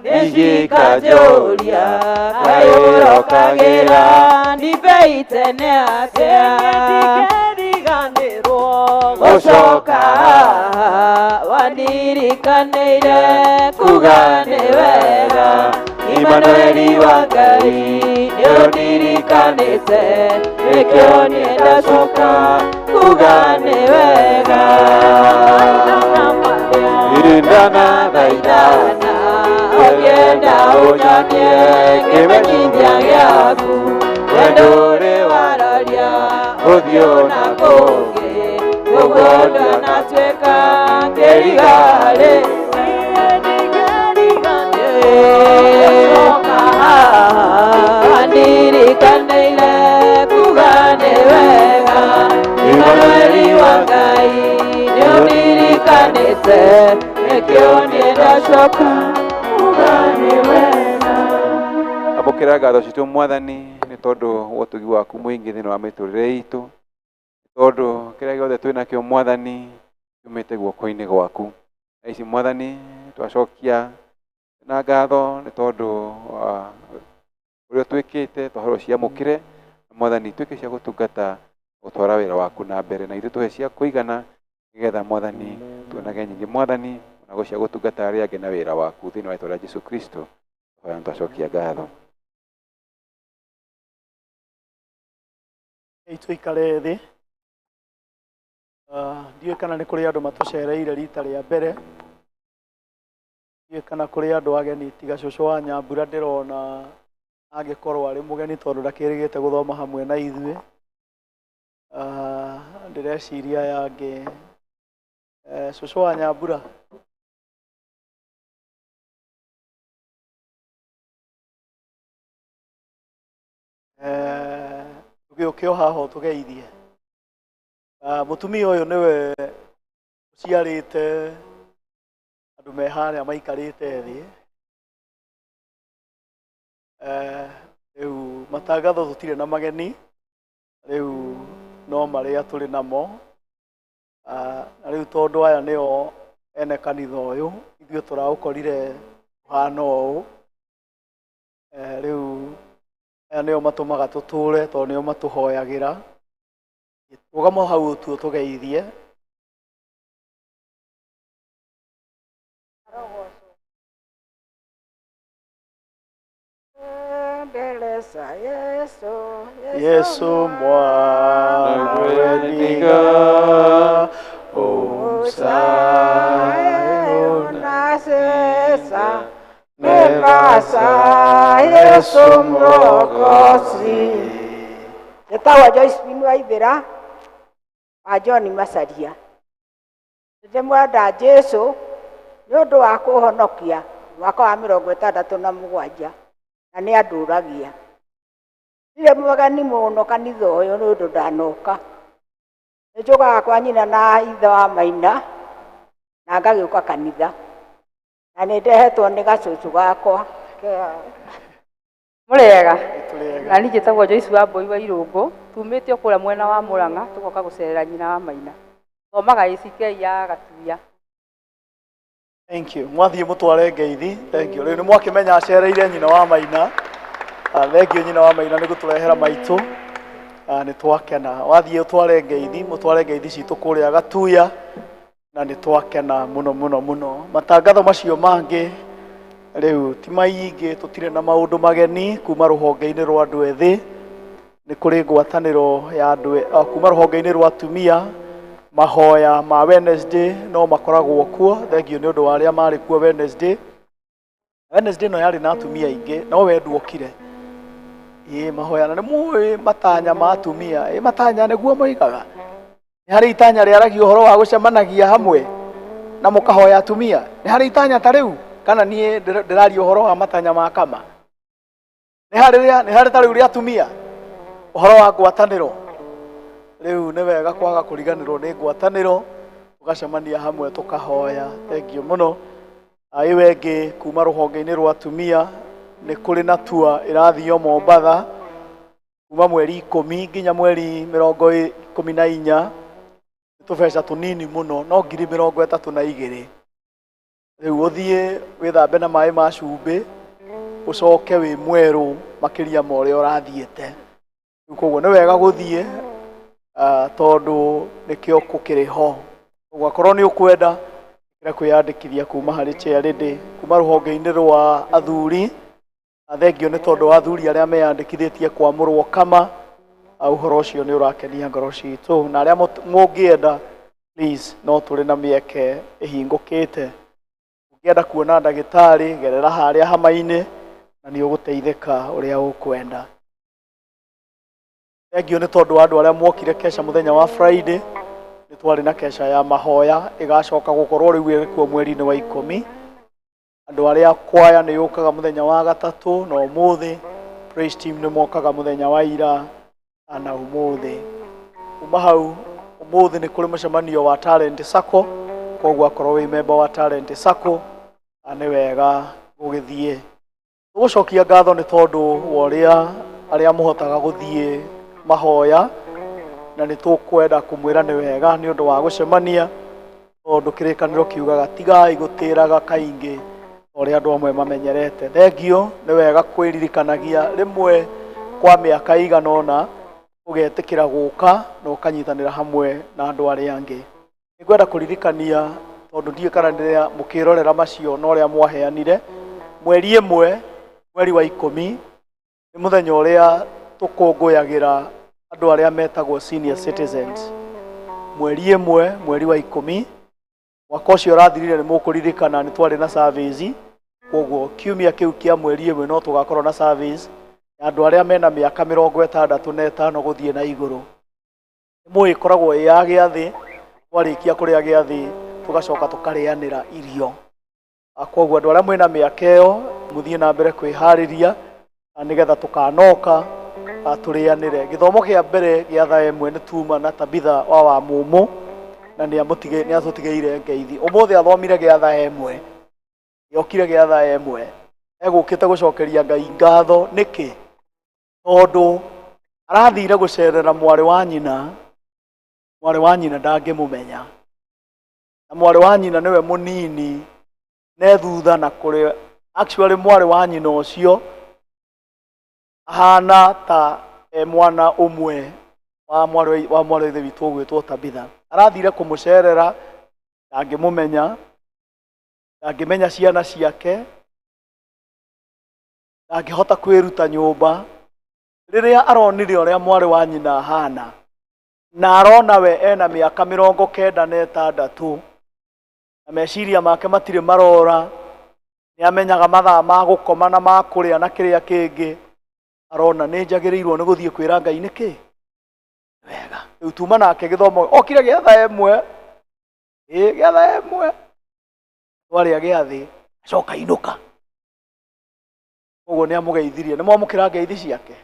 igĩkanjũria kaĩ ũrokagĩra ndibei tene atĩa. Ndingĩriganĩrwo gũcoka haha wandirikanĩire kuga nĩ wega, Imanueli wa Ngai nĩũndirikanĩte, nĩkĩo niĩ ndacoka kuga nĩ wega. Irindana thaithana ũngĩenda ũnyonie kĩmenyithia gĩaku, wendo ũrĩ wararia ũthiũ na kũngĩ, ũguo ndanatuĩka kĩrigarĩ. Wandirikanĩire kuga nĩ wega, Imanueli wa Ngai nĩũndirikanĩte, nĩkĩo niĩ ndacoka kuga nĩ wega. Amũkĩra ngatho citũ Mwathani nĩ tondũ wa ũtugi waku mũingĩ thĩinĩ wa mĩtũrĩre itũ, nĩ tondũ kĩrĩa gĩothe twĩ nakĩo Mwathani kiumĩte guoko-inĩ gwaku. Thaa ici Mwathani twacokia na ngatho nĩ tondũ wa ũrĩa twĩkĩte, twahorwo ciamũkĩre Mwathani, tuĩke cia gũtungata gũtwara wĩra waku na mbere, na ithuĩ tũhe cia kũigana nĩgetha Mwathani tuonage nyingĩ Mwathani ona cia gũtungata arĩa angĩ na wĩra waku thĩinĩ wa rĩtwa rĩa Jesũ Kristo twahoya na twacokia ngatho. Tũikare thĩ. Ndiũĩ kana nĩ kũrĩ andũ matũcereire rita rĩa mbere, ndiũĩ kana kũrĩ andũ ageni tiga cũcũ wa Nyambura ndĩrona angĩkorwo arĩ mũgeni tondũ ndakĩrĩgĩte gũthoma hamwe na ithuĩ. Ndĩreciria aya angĩ. Cũcũ wa Nyambura, ũgĩũke o haha ũtũgeithie. Mũtumia ũyũ nĩwe ũciarĩte andũ me harĩa maikarĩte thĩ. Rĩu matangatho tũtirĩ na mageni, rĩu no marĩa tũrĩ namo. Na rĩu tondũ aya nĩo ene kanitha ũyũ, ithuĩ tũraũkorire ũhana ũũ. Rĩu aya nĩo matũmaga tũtũre tondũ nĩo matũhoyagĩra. Rũgama hau ũtu ũtũgeithie. Yesu mwana wendiga Unasesa nebasa Yesu mwokozi. Njĩtagwo Joyce Waithera wa John Macaria. Ndĩmwenda Jesũ nĩ ũndũ wa kũhonokia mwaka wa 67 na nĩ andũragia. Ndirĩ mũgeni mũno kanitha ũyũ nĩ ũndũ ndanoka. Nĩ njũkaga kwa nyina na ithe wa Maina na ngagĩũka kanitha, na nĩ ndehetwo nĩ gacũcũ gakwa. Mũrĩega. Na niĩ njĩtagwo Joyce wa Mbũi wa Irũngũ, tumĩte o kũrĩa mwena wa Mũrang'a tũgoka gũcerera nyina wa Maina. Thomaga ACK ya Gatuya. Thank you. Mwathiĩ mũtware ngeithi. Thank you. Rĩu nĩ mwakĩmenya acereire nyina wa Maina. Thank you nyina wa Maina nĩ gũtũrehera maitũ. Nĩ twakena. Wathiĩ ũtware ngeithi, mũtware ngeithi citũ kũrĩa Gatuya, na nĩ twakena mũno mũno mũno. Matangatho macio mangĩ rĩu ti maingĩ, tũtirĩ na maũndũ mageni kuma rũhonge-inĩ rwa andũ ethĩ. Nĩ kũrĩ ngwatanĩro ya andũ kuma rũhonge-inĩ rwa atumia, mahoya ma Wednesday no makoragwo kuo. Thengiũ nĩ ũndũ wa arĩa marĩ kuo Wednesday. Wednesday ĩno yarĩ na atumia aingĩ, no we nduokire. Ĩĩ mahoya, na nĩ mũĩ matanya ma atumia. Ĩĩ matanya nĩguo moigaga. Nĩ harĩ itanya rĩaragia ũhoro wa gũcemanagia hamwe na mũkahoya atumia. Nĩ harĩ itanya ta rĩu, kana niĩ ndĩraria ũhoro wa matanya ma kama. Nĩ harĩ rĩa, nĩ harĩ ta rĩu rĩa atumia, ũhoro wa ngwatanĩro. Rĩu nĩ wega kwaga kũriganĩrwo nĩ ngwatanĩro, tũgacemania hamwe tũkahoya. Thengiũ mũno. Ĩyo ĩngĩ kuma rũhonge-inĩ rwa atumia, nĩ kũrĩ na tour ĩrathio Mombatha kuma mweri 10 nginya mweri 14. Nĩ tũbeca tũnini mũno, no ngiri 32. Rĩu ũthiĩ wĩthambe na maĩ ma cumbĩ, ũcoke wĩ mwerũ makĩria ma ũrĩa ũrathiĩte. Rĩu koguo nĩ wega gũthiĩ, tondũ nĩkĩo gũkĩrĩ ho. Koguo akorwo nĩ ũkwenda, ĩkĩra kwĩyandĩkithia kuma harĩ chairlady, kuma rũhonge-inĩ rwa athuri. Thengio nĩ tondũ wa athuri arĩa meyandĩkithĩtie kwamũrwo kama, ũhoro ũcio nĩ ũrakenia ngoro citũ. Na arĩa mũngĩenda, please, no tũrĩ na mĩeke ĩhingũkĩte. Ũngĩenda kuona ndagĩtarĩ, gerera harĩa hama-inĩ, na nĩ ũgũteithĩka ũrĩa ũkwenda. Thengio nĩ tondũ wa andũ arĩa mwokire kesha mũthenya wa Friday. Nĩ twarĩ na kesha ya mahoya, ĩgacoka gũkorwo rĩu ĩrĩ kuo mweri-inĩ wa 10. Andũ arĩa kwaya nĩ yũkaga mũthenya wa gatatũ na ũmũthĩ, praise team nĩ mokaga mũthenya wa ira na ũmũthĩ. Kuma hau ũmũthĩ nĩ kũrĩ mũcemanio wa Talent Sacco, koguo akorwo wĩ member wa Talent Sacco, nĩ wega gũgĩthiĩ. Tũgũcokia ngatho nĩ tondũ wa ũrĩa arĩa mũhotaga gũthiĩ mahoya, na nĩ tũkwenda kũmwĩra nĩ wega nĩ ũndũ wa gũcemania, tondũ kĩrĩkanĩro kiugaga tigai gũtĩraga kaingĩ ũrĩa andũ amwe mamenyerete. Thengio, nĩ wega kwĩririkanagia rĩmwe kwa mĩaka ĩigana ũna, ũgetĩkĩra gũka na ũkanyitanĩra hamwe na andũ arĩa angĩ. Nĩngwenda kũririkania, tondũ ndiũĩ kana nĩ mũkĩrorera macio na ũrĩa mwaheanire, mweri 1 mweri wa 10 nĩ mũthenya ũrĩa tũkũngũyagĩra andũ arĩa metagwo senior citizens. Mweri 1 mweri wa 10 mwaka ũcio ũrathirire, nĩ mũkũririkana nĩ twarĩ na service. Koguo kiumia kĩu kĩa mweri 1 no tũgakorwo na service ya andũ arĩa mena mĩaka 65 gũthiĩ na igũrũ. Nĩ mũĩ ĩkoragwo ĩ ya gĩathĩ, twarĩkia kũrĩa gĩathĩ tũgacoka tũkarĩanĩra irio. Koguo andũ arĩa mwĩna mĩaka ĩyo mũthiĩ na mbere kwĩharĩria, nĩgetha tũkanoka tũrĩanĩre. Gĩthomo kĩa mbere gĩa thaa 1 nĩ tuma na Tabitha wa Wamũmũ, na nĩ atũtigĩire ngeithi. Ũmũthĩ athomire gĩa thaa 1, gĩokire gĩa thaa 1, egũkĩte gũcokeria Ngai ngatho. Nĩkĩ? Tondũ arathire gũcerera mwarĩ wa nyina, mwarĩ wa nyina ndangĩmũmenya, na mwarĩ wa nyina nĩwe mũnini ne thutha na kũrĩ actually mwarĩ wa nyina ũcio ahana ta e mwana ũmwe wa mwarĩ wa mwarĩ wa ithe witũ ũgwĩtwo Tabitha. Arathire kũmũcerera, ndangĩmũmenya, ndangĩmenya ciana ciake, ndangĩhota kwĩruta nyũmba. Rĩrĩa aronire ũrĩa mwarĩ wa nyina ahana, na arona we ena mĩaka 96, na meciria make matirĩ marora, nĩ amenyaga mathaa ma gũkoma na ma kũrĩa na kĩrĩa kĩngĩ, arona nĩ njagĩrĩirwo nĩ gũthiĩ kwĩra Ngai nĩkĩ wega. Rĩu tuma nake gĩthomo okire gĩa thaa 1, ĩ gĩa thaa 1 twarĩa gĩathĩ, acoka inũka. Koguo nĩ amũgeithirie, nĩ mwamũkĩra ngeithi ciake.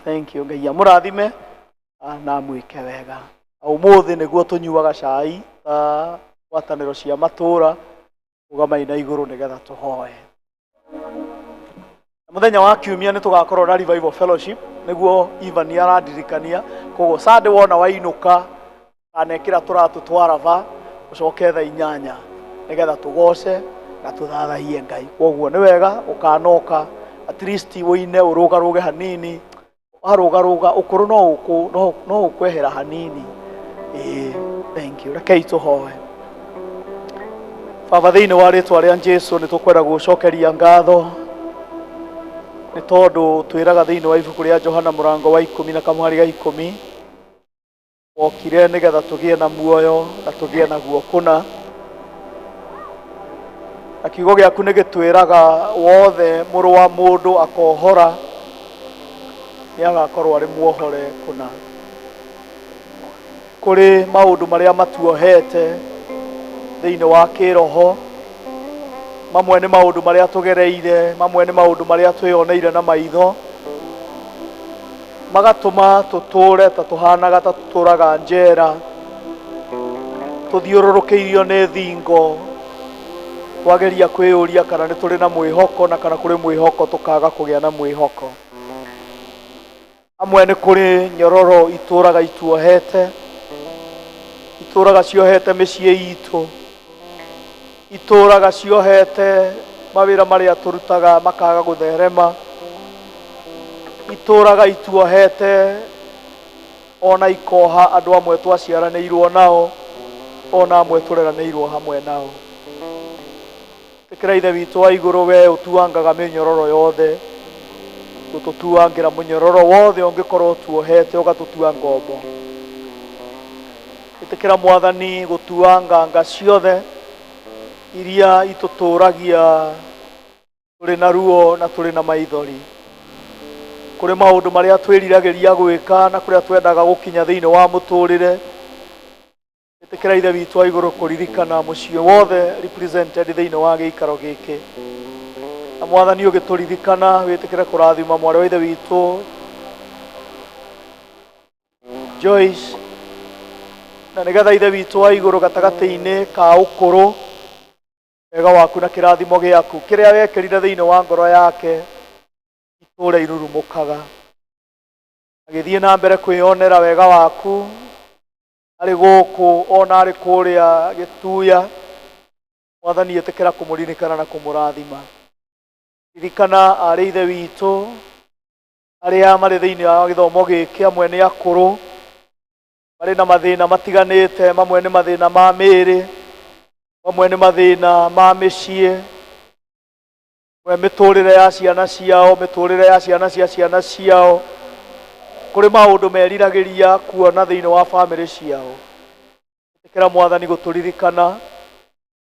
Thank you. Ngai amũrathime na amwĩke wega. Ũmũthĩ nĩguo tũnyuaga cai ta ngwatanĩro cia matũũra, rũgamai na igũrũ nĩgetha tũhoe. Mũthenya wa kiumia nĩ tũgakorwo na Revival Fellowship, nĩguo Ivan arandirikania. Koguo Sunday wona wainũka, kanekĩra tũratũ twa raba, ũcoke thaa 8 nĩgetha tũgoce na tũthathaiye Ngai. Koguo nĩ wega ũkanoka at least ũine ũrũgarũge hanini. Warũgarũga ũkũrũ no ũkũ no no ũkwehera hanini. Ĩĩ, thank you. Rekei tũhoe. Baba, thĩinĩ wa rĩtwa rĩa Jesu nĩ tũkwenda gũcokeria ngatho nĩ tondũ twĩraga thĩinĩ wa ibuku rĩa Johana mũrango wa 10 na kamũhari ga 10, wokire nĩgetha tũgĩe na muoyo na tũgĩe naguo kũna. Na kiugo gĩaku nĩ gĩtwĩraga wothe mũrũ wa mũndũ akohora nĩ agakorwo arĩ muohore kũna. Kũrĩ maũndũ marĩa matuohete thĩinĩ wa kĩroho, mamwe nĩ maũndũ marĩa tũgereire, mamwe nĩ maũndũ marĩa twĩyoneire na maitho, magatũma tũtũre ta tũhanaga ta tũtũraga njera, tũthiũrũrũkĩirio nĩ thingo, twageria kwĩyũria kana nĩ tũrĩ na mwĩhoko na kana kũrĩ mwĩhoko tũkaga kũgĩa na mwĩhoko. Amwe nĩ kũrĩ nyororo itũraga ituohete, itũraga ciohete mĩciĩ itũ, itũraga ciohete mawĩra marĩa tũrutaga makaga gũtherema, itũraga ituohete ona ikoha andũ amwe twaciaranĩirwo nao, ona amwe tũreranĩirwo hamwe nao. Ĩtĩkĩra Ithe witũ wa igũrũ, we ũtuangaga mĩnyororo yothe, gũtũtuangĩra mũnyororo wothe ũngĩkorwo tuohete ũgatũtua ngombo. Ĩtĩkĩra Mwathani gũtuanga nga ciothe iria itũtũragia tũrĩ na ruo na tũrĩ na maithori. Kũrĩ maũndũ marĩa twĩriragĩria gwĩka na kũrĩa twendaga gũkinya thĩinĩ wa mũtũrĩre. Ĩtĩkĩra Ithe witũ wa igũrũ kũririkana mũciĩ wothe represented thĩinĩ wa gĩikaro gĩkĩ. Na Mwathani ũgĩtũririkana, wĩtĩkĩre kũrathima mwarĩ wa Ithe witũ Joyce, na nĩgetha Ithe witũ wa igũrũ gatagatĩ-inĩ ka ũkũrũ, wega waku na kĩrathimo gĩaku kĩrĩa wekĩrire thĩinĩ wa ngoro yake itũre irurumũkaga, agĩthiĩ na mbere kwĩyonera wega waku arĩ gũkũ ona arĩ kũrĩa gĩtuya. Mwathani ĩtĩkĩra kũmũririkana na kũmũrathima. Ririkana arĩ Ithe witũ arĩa marĩ thĩinĩ wa gĩthomo gĩkĩ, amwe nĩ akũrũ marĩ na mathĩna matiganĩte, mamwe nĩ mathĩna ma mĩĩrĩ, mamwe nĩ mathĩna ma mĩciĩ, mamwe mĩtũrĩre ya ciana ciao, mĩtũrĩre ya ciana cia ciana ciao. Kũrĩ maũndũ meriragĩria kuona thĩinĩ wa bamĩrĩ ciao. Ĩtĩkĩra Mwathani gũtũririkana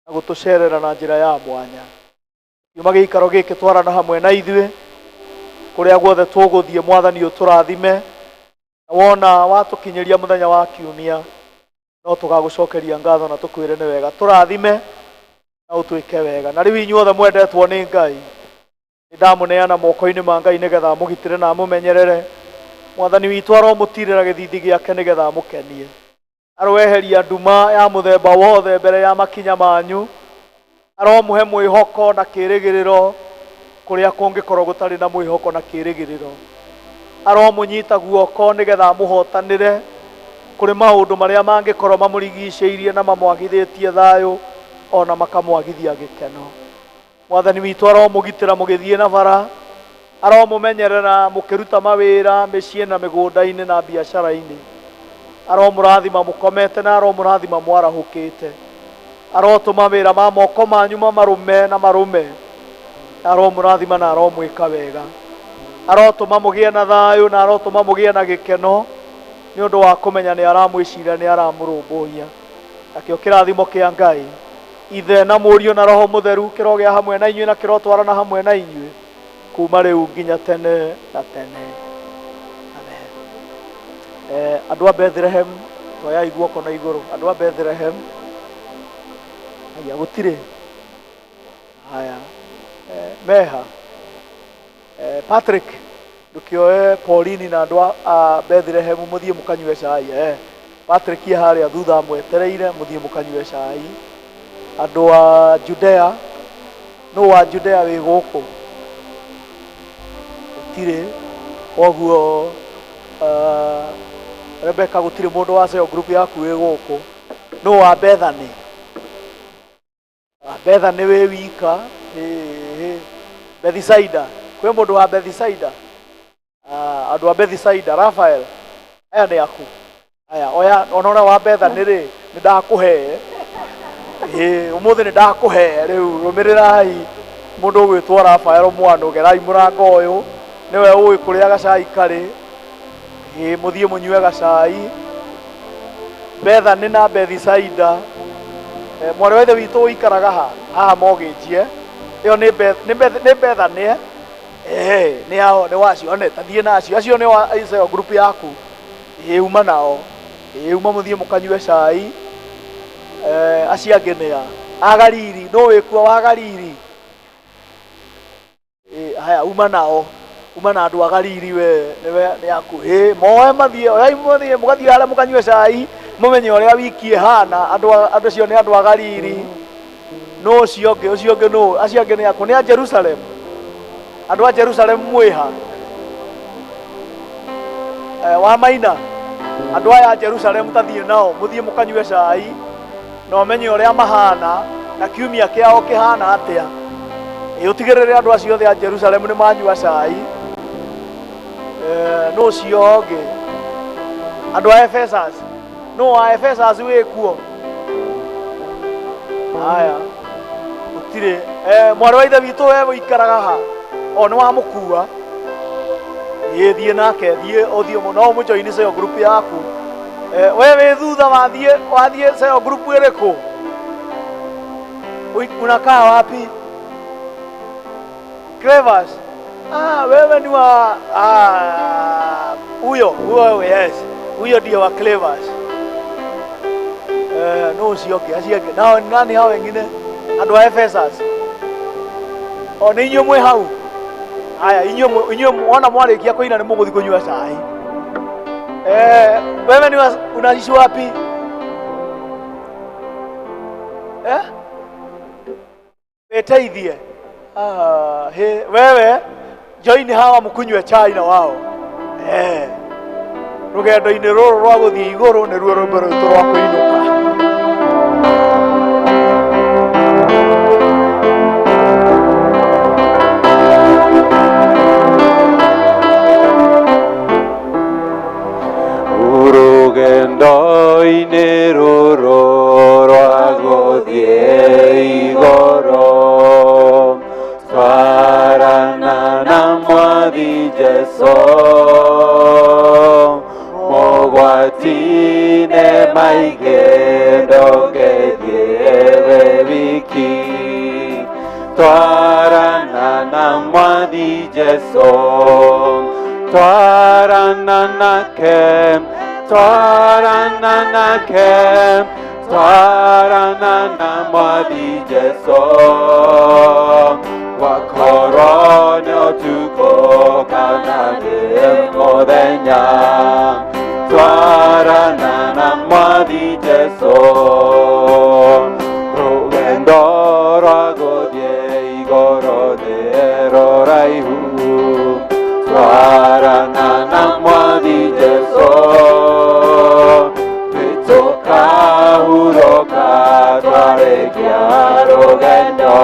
na gũtũcerera na njĩra ya mwanya. Kiuma gĩikaro gĩkĩ twarana hamwe na ithuĩ kũrĩa guothe tũgũthiĩ. Mwathani ũtũrathime, na wona watũkinyĩria mũthenya wa kiumia no tũgagũcokeria ngatho na tũkwĩre nĩ wega. Tũrathime na ũtwĩke wega. Na rĩu inyuothe mwendetwo nĩ Ngai, nĩ ndamũneana moko-inĩ ma Ngai nĩgetha amũgitĩre na amũmenyerere. Mwathani witũ aromũtirĩra gĩthithi gĩake nĩgetha amũkenie, aroeheria nduma ya mũthemba wothe mbere ya makinya manyu, aromũhe mwĩhoko na kĩĩrĩgĩrĩro kũrĩa kũngĩkorwo gũtarĩ na mwĩhoko na kĩĩrĩgĩrĩro, aromũnyita guoko nĩgetha amũhotanĩre kũrĩ maũndũ marĩa mangĩkorwo mamũrigicĩirie na mamwagithĩtie thayũ ona makamwagithia gĩkeno. Mwathani witũ aromũgitĩra mũgĩthiĩ na bara, aromũmenyerera mũkĩruta mawĩra mĩciĩ na mĩgũnda-inĩ na biacara-inĩ, aromũrathima mũkomete na aromũrathima mwarahũkĩte, arotũma wĩra ma moko manyu mamarũme na marũme, aromũrathima na aromwĩka wega, arotũma mũgĩe na thayũ na arotũma mũgĩe na gĩkeno nĩ ũndũ wa kũmenya nĩ aramwĩciria, nĩ aramũrũmbũiya. Nakĩo kĩrathimo kĩa Ngai Ithe na Mũriũ na Roho Mũtheru kĩrogĩa hamwe na inyuĩ na kĩrotwarana hamwe na inyuĩ kuma rĩu nginya tene na tene. Amen. Andũ a Bethlehem, toyai guoko na igũrũ. Andũ a Bethlehem, haya, gũtirĩ haya. Meha Patrick, ndũkĩoe Pauline na andũ a Bethlehem mũthiĩ mũkanyue cai. Patrick e harĩa thutha mwetereire mũthiĩ mũkanyue cai. Andũ a Judea, nũ wa Judea wĩ gũkũ? Gũtirĩ. Koguo Rebecca, gũtirĩ mũndũ wa cell group yaku wĩ gũkũ. Nũ wa Bethany? Bethany wĩ wika. Ĩ, Bethisaida, kwĩ mũndũ wa Bethisaida? Andũ a Bethisaida, Rafael, aya nĩ aku. Aya, oya, ona ũrĩa wa Bethany rĩ, nĩ ndakũhe. Ĩĩ, ũmũthĩ nĩ ndakũhe rĩu, rũmĩrĩrai mũndũ ũgwĩtwo Rafael Mwanũ, gerai mũrango ũyũ, nĩwe ũĩ kũrĩa gacai karĩ. Ĩĩ, mũthiĩ mũnyue gacai. Bethany na Bethisaida. Mwarĩ wa ithe witũ ũikaraga ha? Haha Mogĩnjie. Ĩyo nĩ nĩ Bethany, eh? Eh, nĩ ao, nĩ wacio, one, ta thiĩ na acio. Acio nĩ wa icio group yaku. Ĩĩ, uma nao. Ĩĩ, uma mũthiĩ mũkanyue cai. Acio angĩ nĩ a? A Galili, nũ wĩkuo wa Galili? Ĩĩ, haya, uma nao. Uma na andũ a Galili we, nĩwe nĩ aku. Ĩĩ, moe mathiĩ, oyai mũthiĩ, mũgathiĩ harĩa mũkanyue cai, mũmenye ũrĩa wiki ĩhana. Andũ andũ acio nĩ andũ a Galili. Nũ ũcio ũngĩ? Ũcio ũngĩ nũ? Acio angĩ nĩ aku? Nĩ a Jerusalem. Andũ a Jerusalem mwĩha? Wa Maina, andũ aya a Jerusalem ta thiĩ nao, mũthiĩ mũkanyue cai, na ũmenye ũrĩa mahana, na kiumia kĩao kĩhana atĩa. Ĩ, ũtigĩrĩre andũ acio othe a Jerusalem nĩ manyua cai. Nũ ũcio ũngĩ? Andũ a Ephesus. Nũ wa Ephesus wĩ kuo? Haya, gũtirĩ. Mwarĩ wa ithe witũ we ũikaraga ha? O nĩ wamũkua. Ĩĩ, thiĩ nake, thiĩ ũthiĩ no ũmũjoini cell group yaku. We wĩ thutha wathiĩ cell group ĩrĩkũ? Unakaa wapi? Clevers. Ah, wewe ni wa huyo, huyo, yes. Huyo ndio wa Clevers. No ũcio ũngĩ, acio angĩ. Nao nani hao wengine? Andũ a Ephesus. O nĩ inyuĩ mwĩ hau. Haya, inyuĩ wona mwarĩkia kũina nĩ mũgũthiĩ kũnyua cai. Wewe ni wa, unaishi wapi? Eh? Wĩteithie. Ah, he, wewe join hawa mũkunyue chai na wao. Rũgendo-inĩ rũrũ rwa gũthiĩ igũrũ nĩruo rwĩmbo rwitũ rwa kũinũka. Rũgendo-inĩ rũrũ rwa gũthiĩ igũrũ, twarana na Mwathi Jesũ, mogwati-inĩ maingĩ ndũngĩthiĩ wĩ wiki. Twarana na Mwathi Jesũ, twarana nake, twarana nake, twarana na Mwathi Jesũ. Gwakorwo nĩ ũtukũ kana nĩ mũthenya, twarana na Mwathi Jesũ. Rũgendo rwa gũthiĩ igũrũ nĩ rũraihu, twarana na Mwathi Jesũ. Nĩtũkahurũka twarĩkia rũgendo,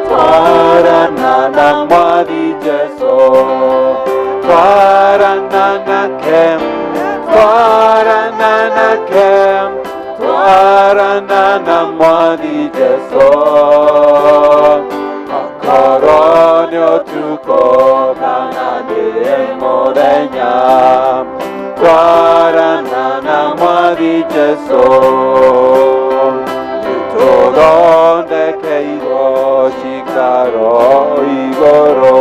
twarana na Mwathi Jesũ. Twarana nake, twarana nake, twarana na Mwathi Jesũ. Akorwo nĩ ũtukũ kana nĩ mũthenya, twarana na Mwathi Jesũ. Nĩtũthondekeirwo cikaro igũrũ,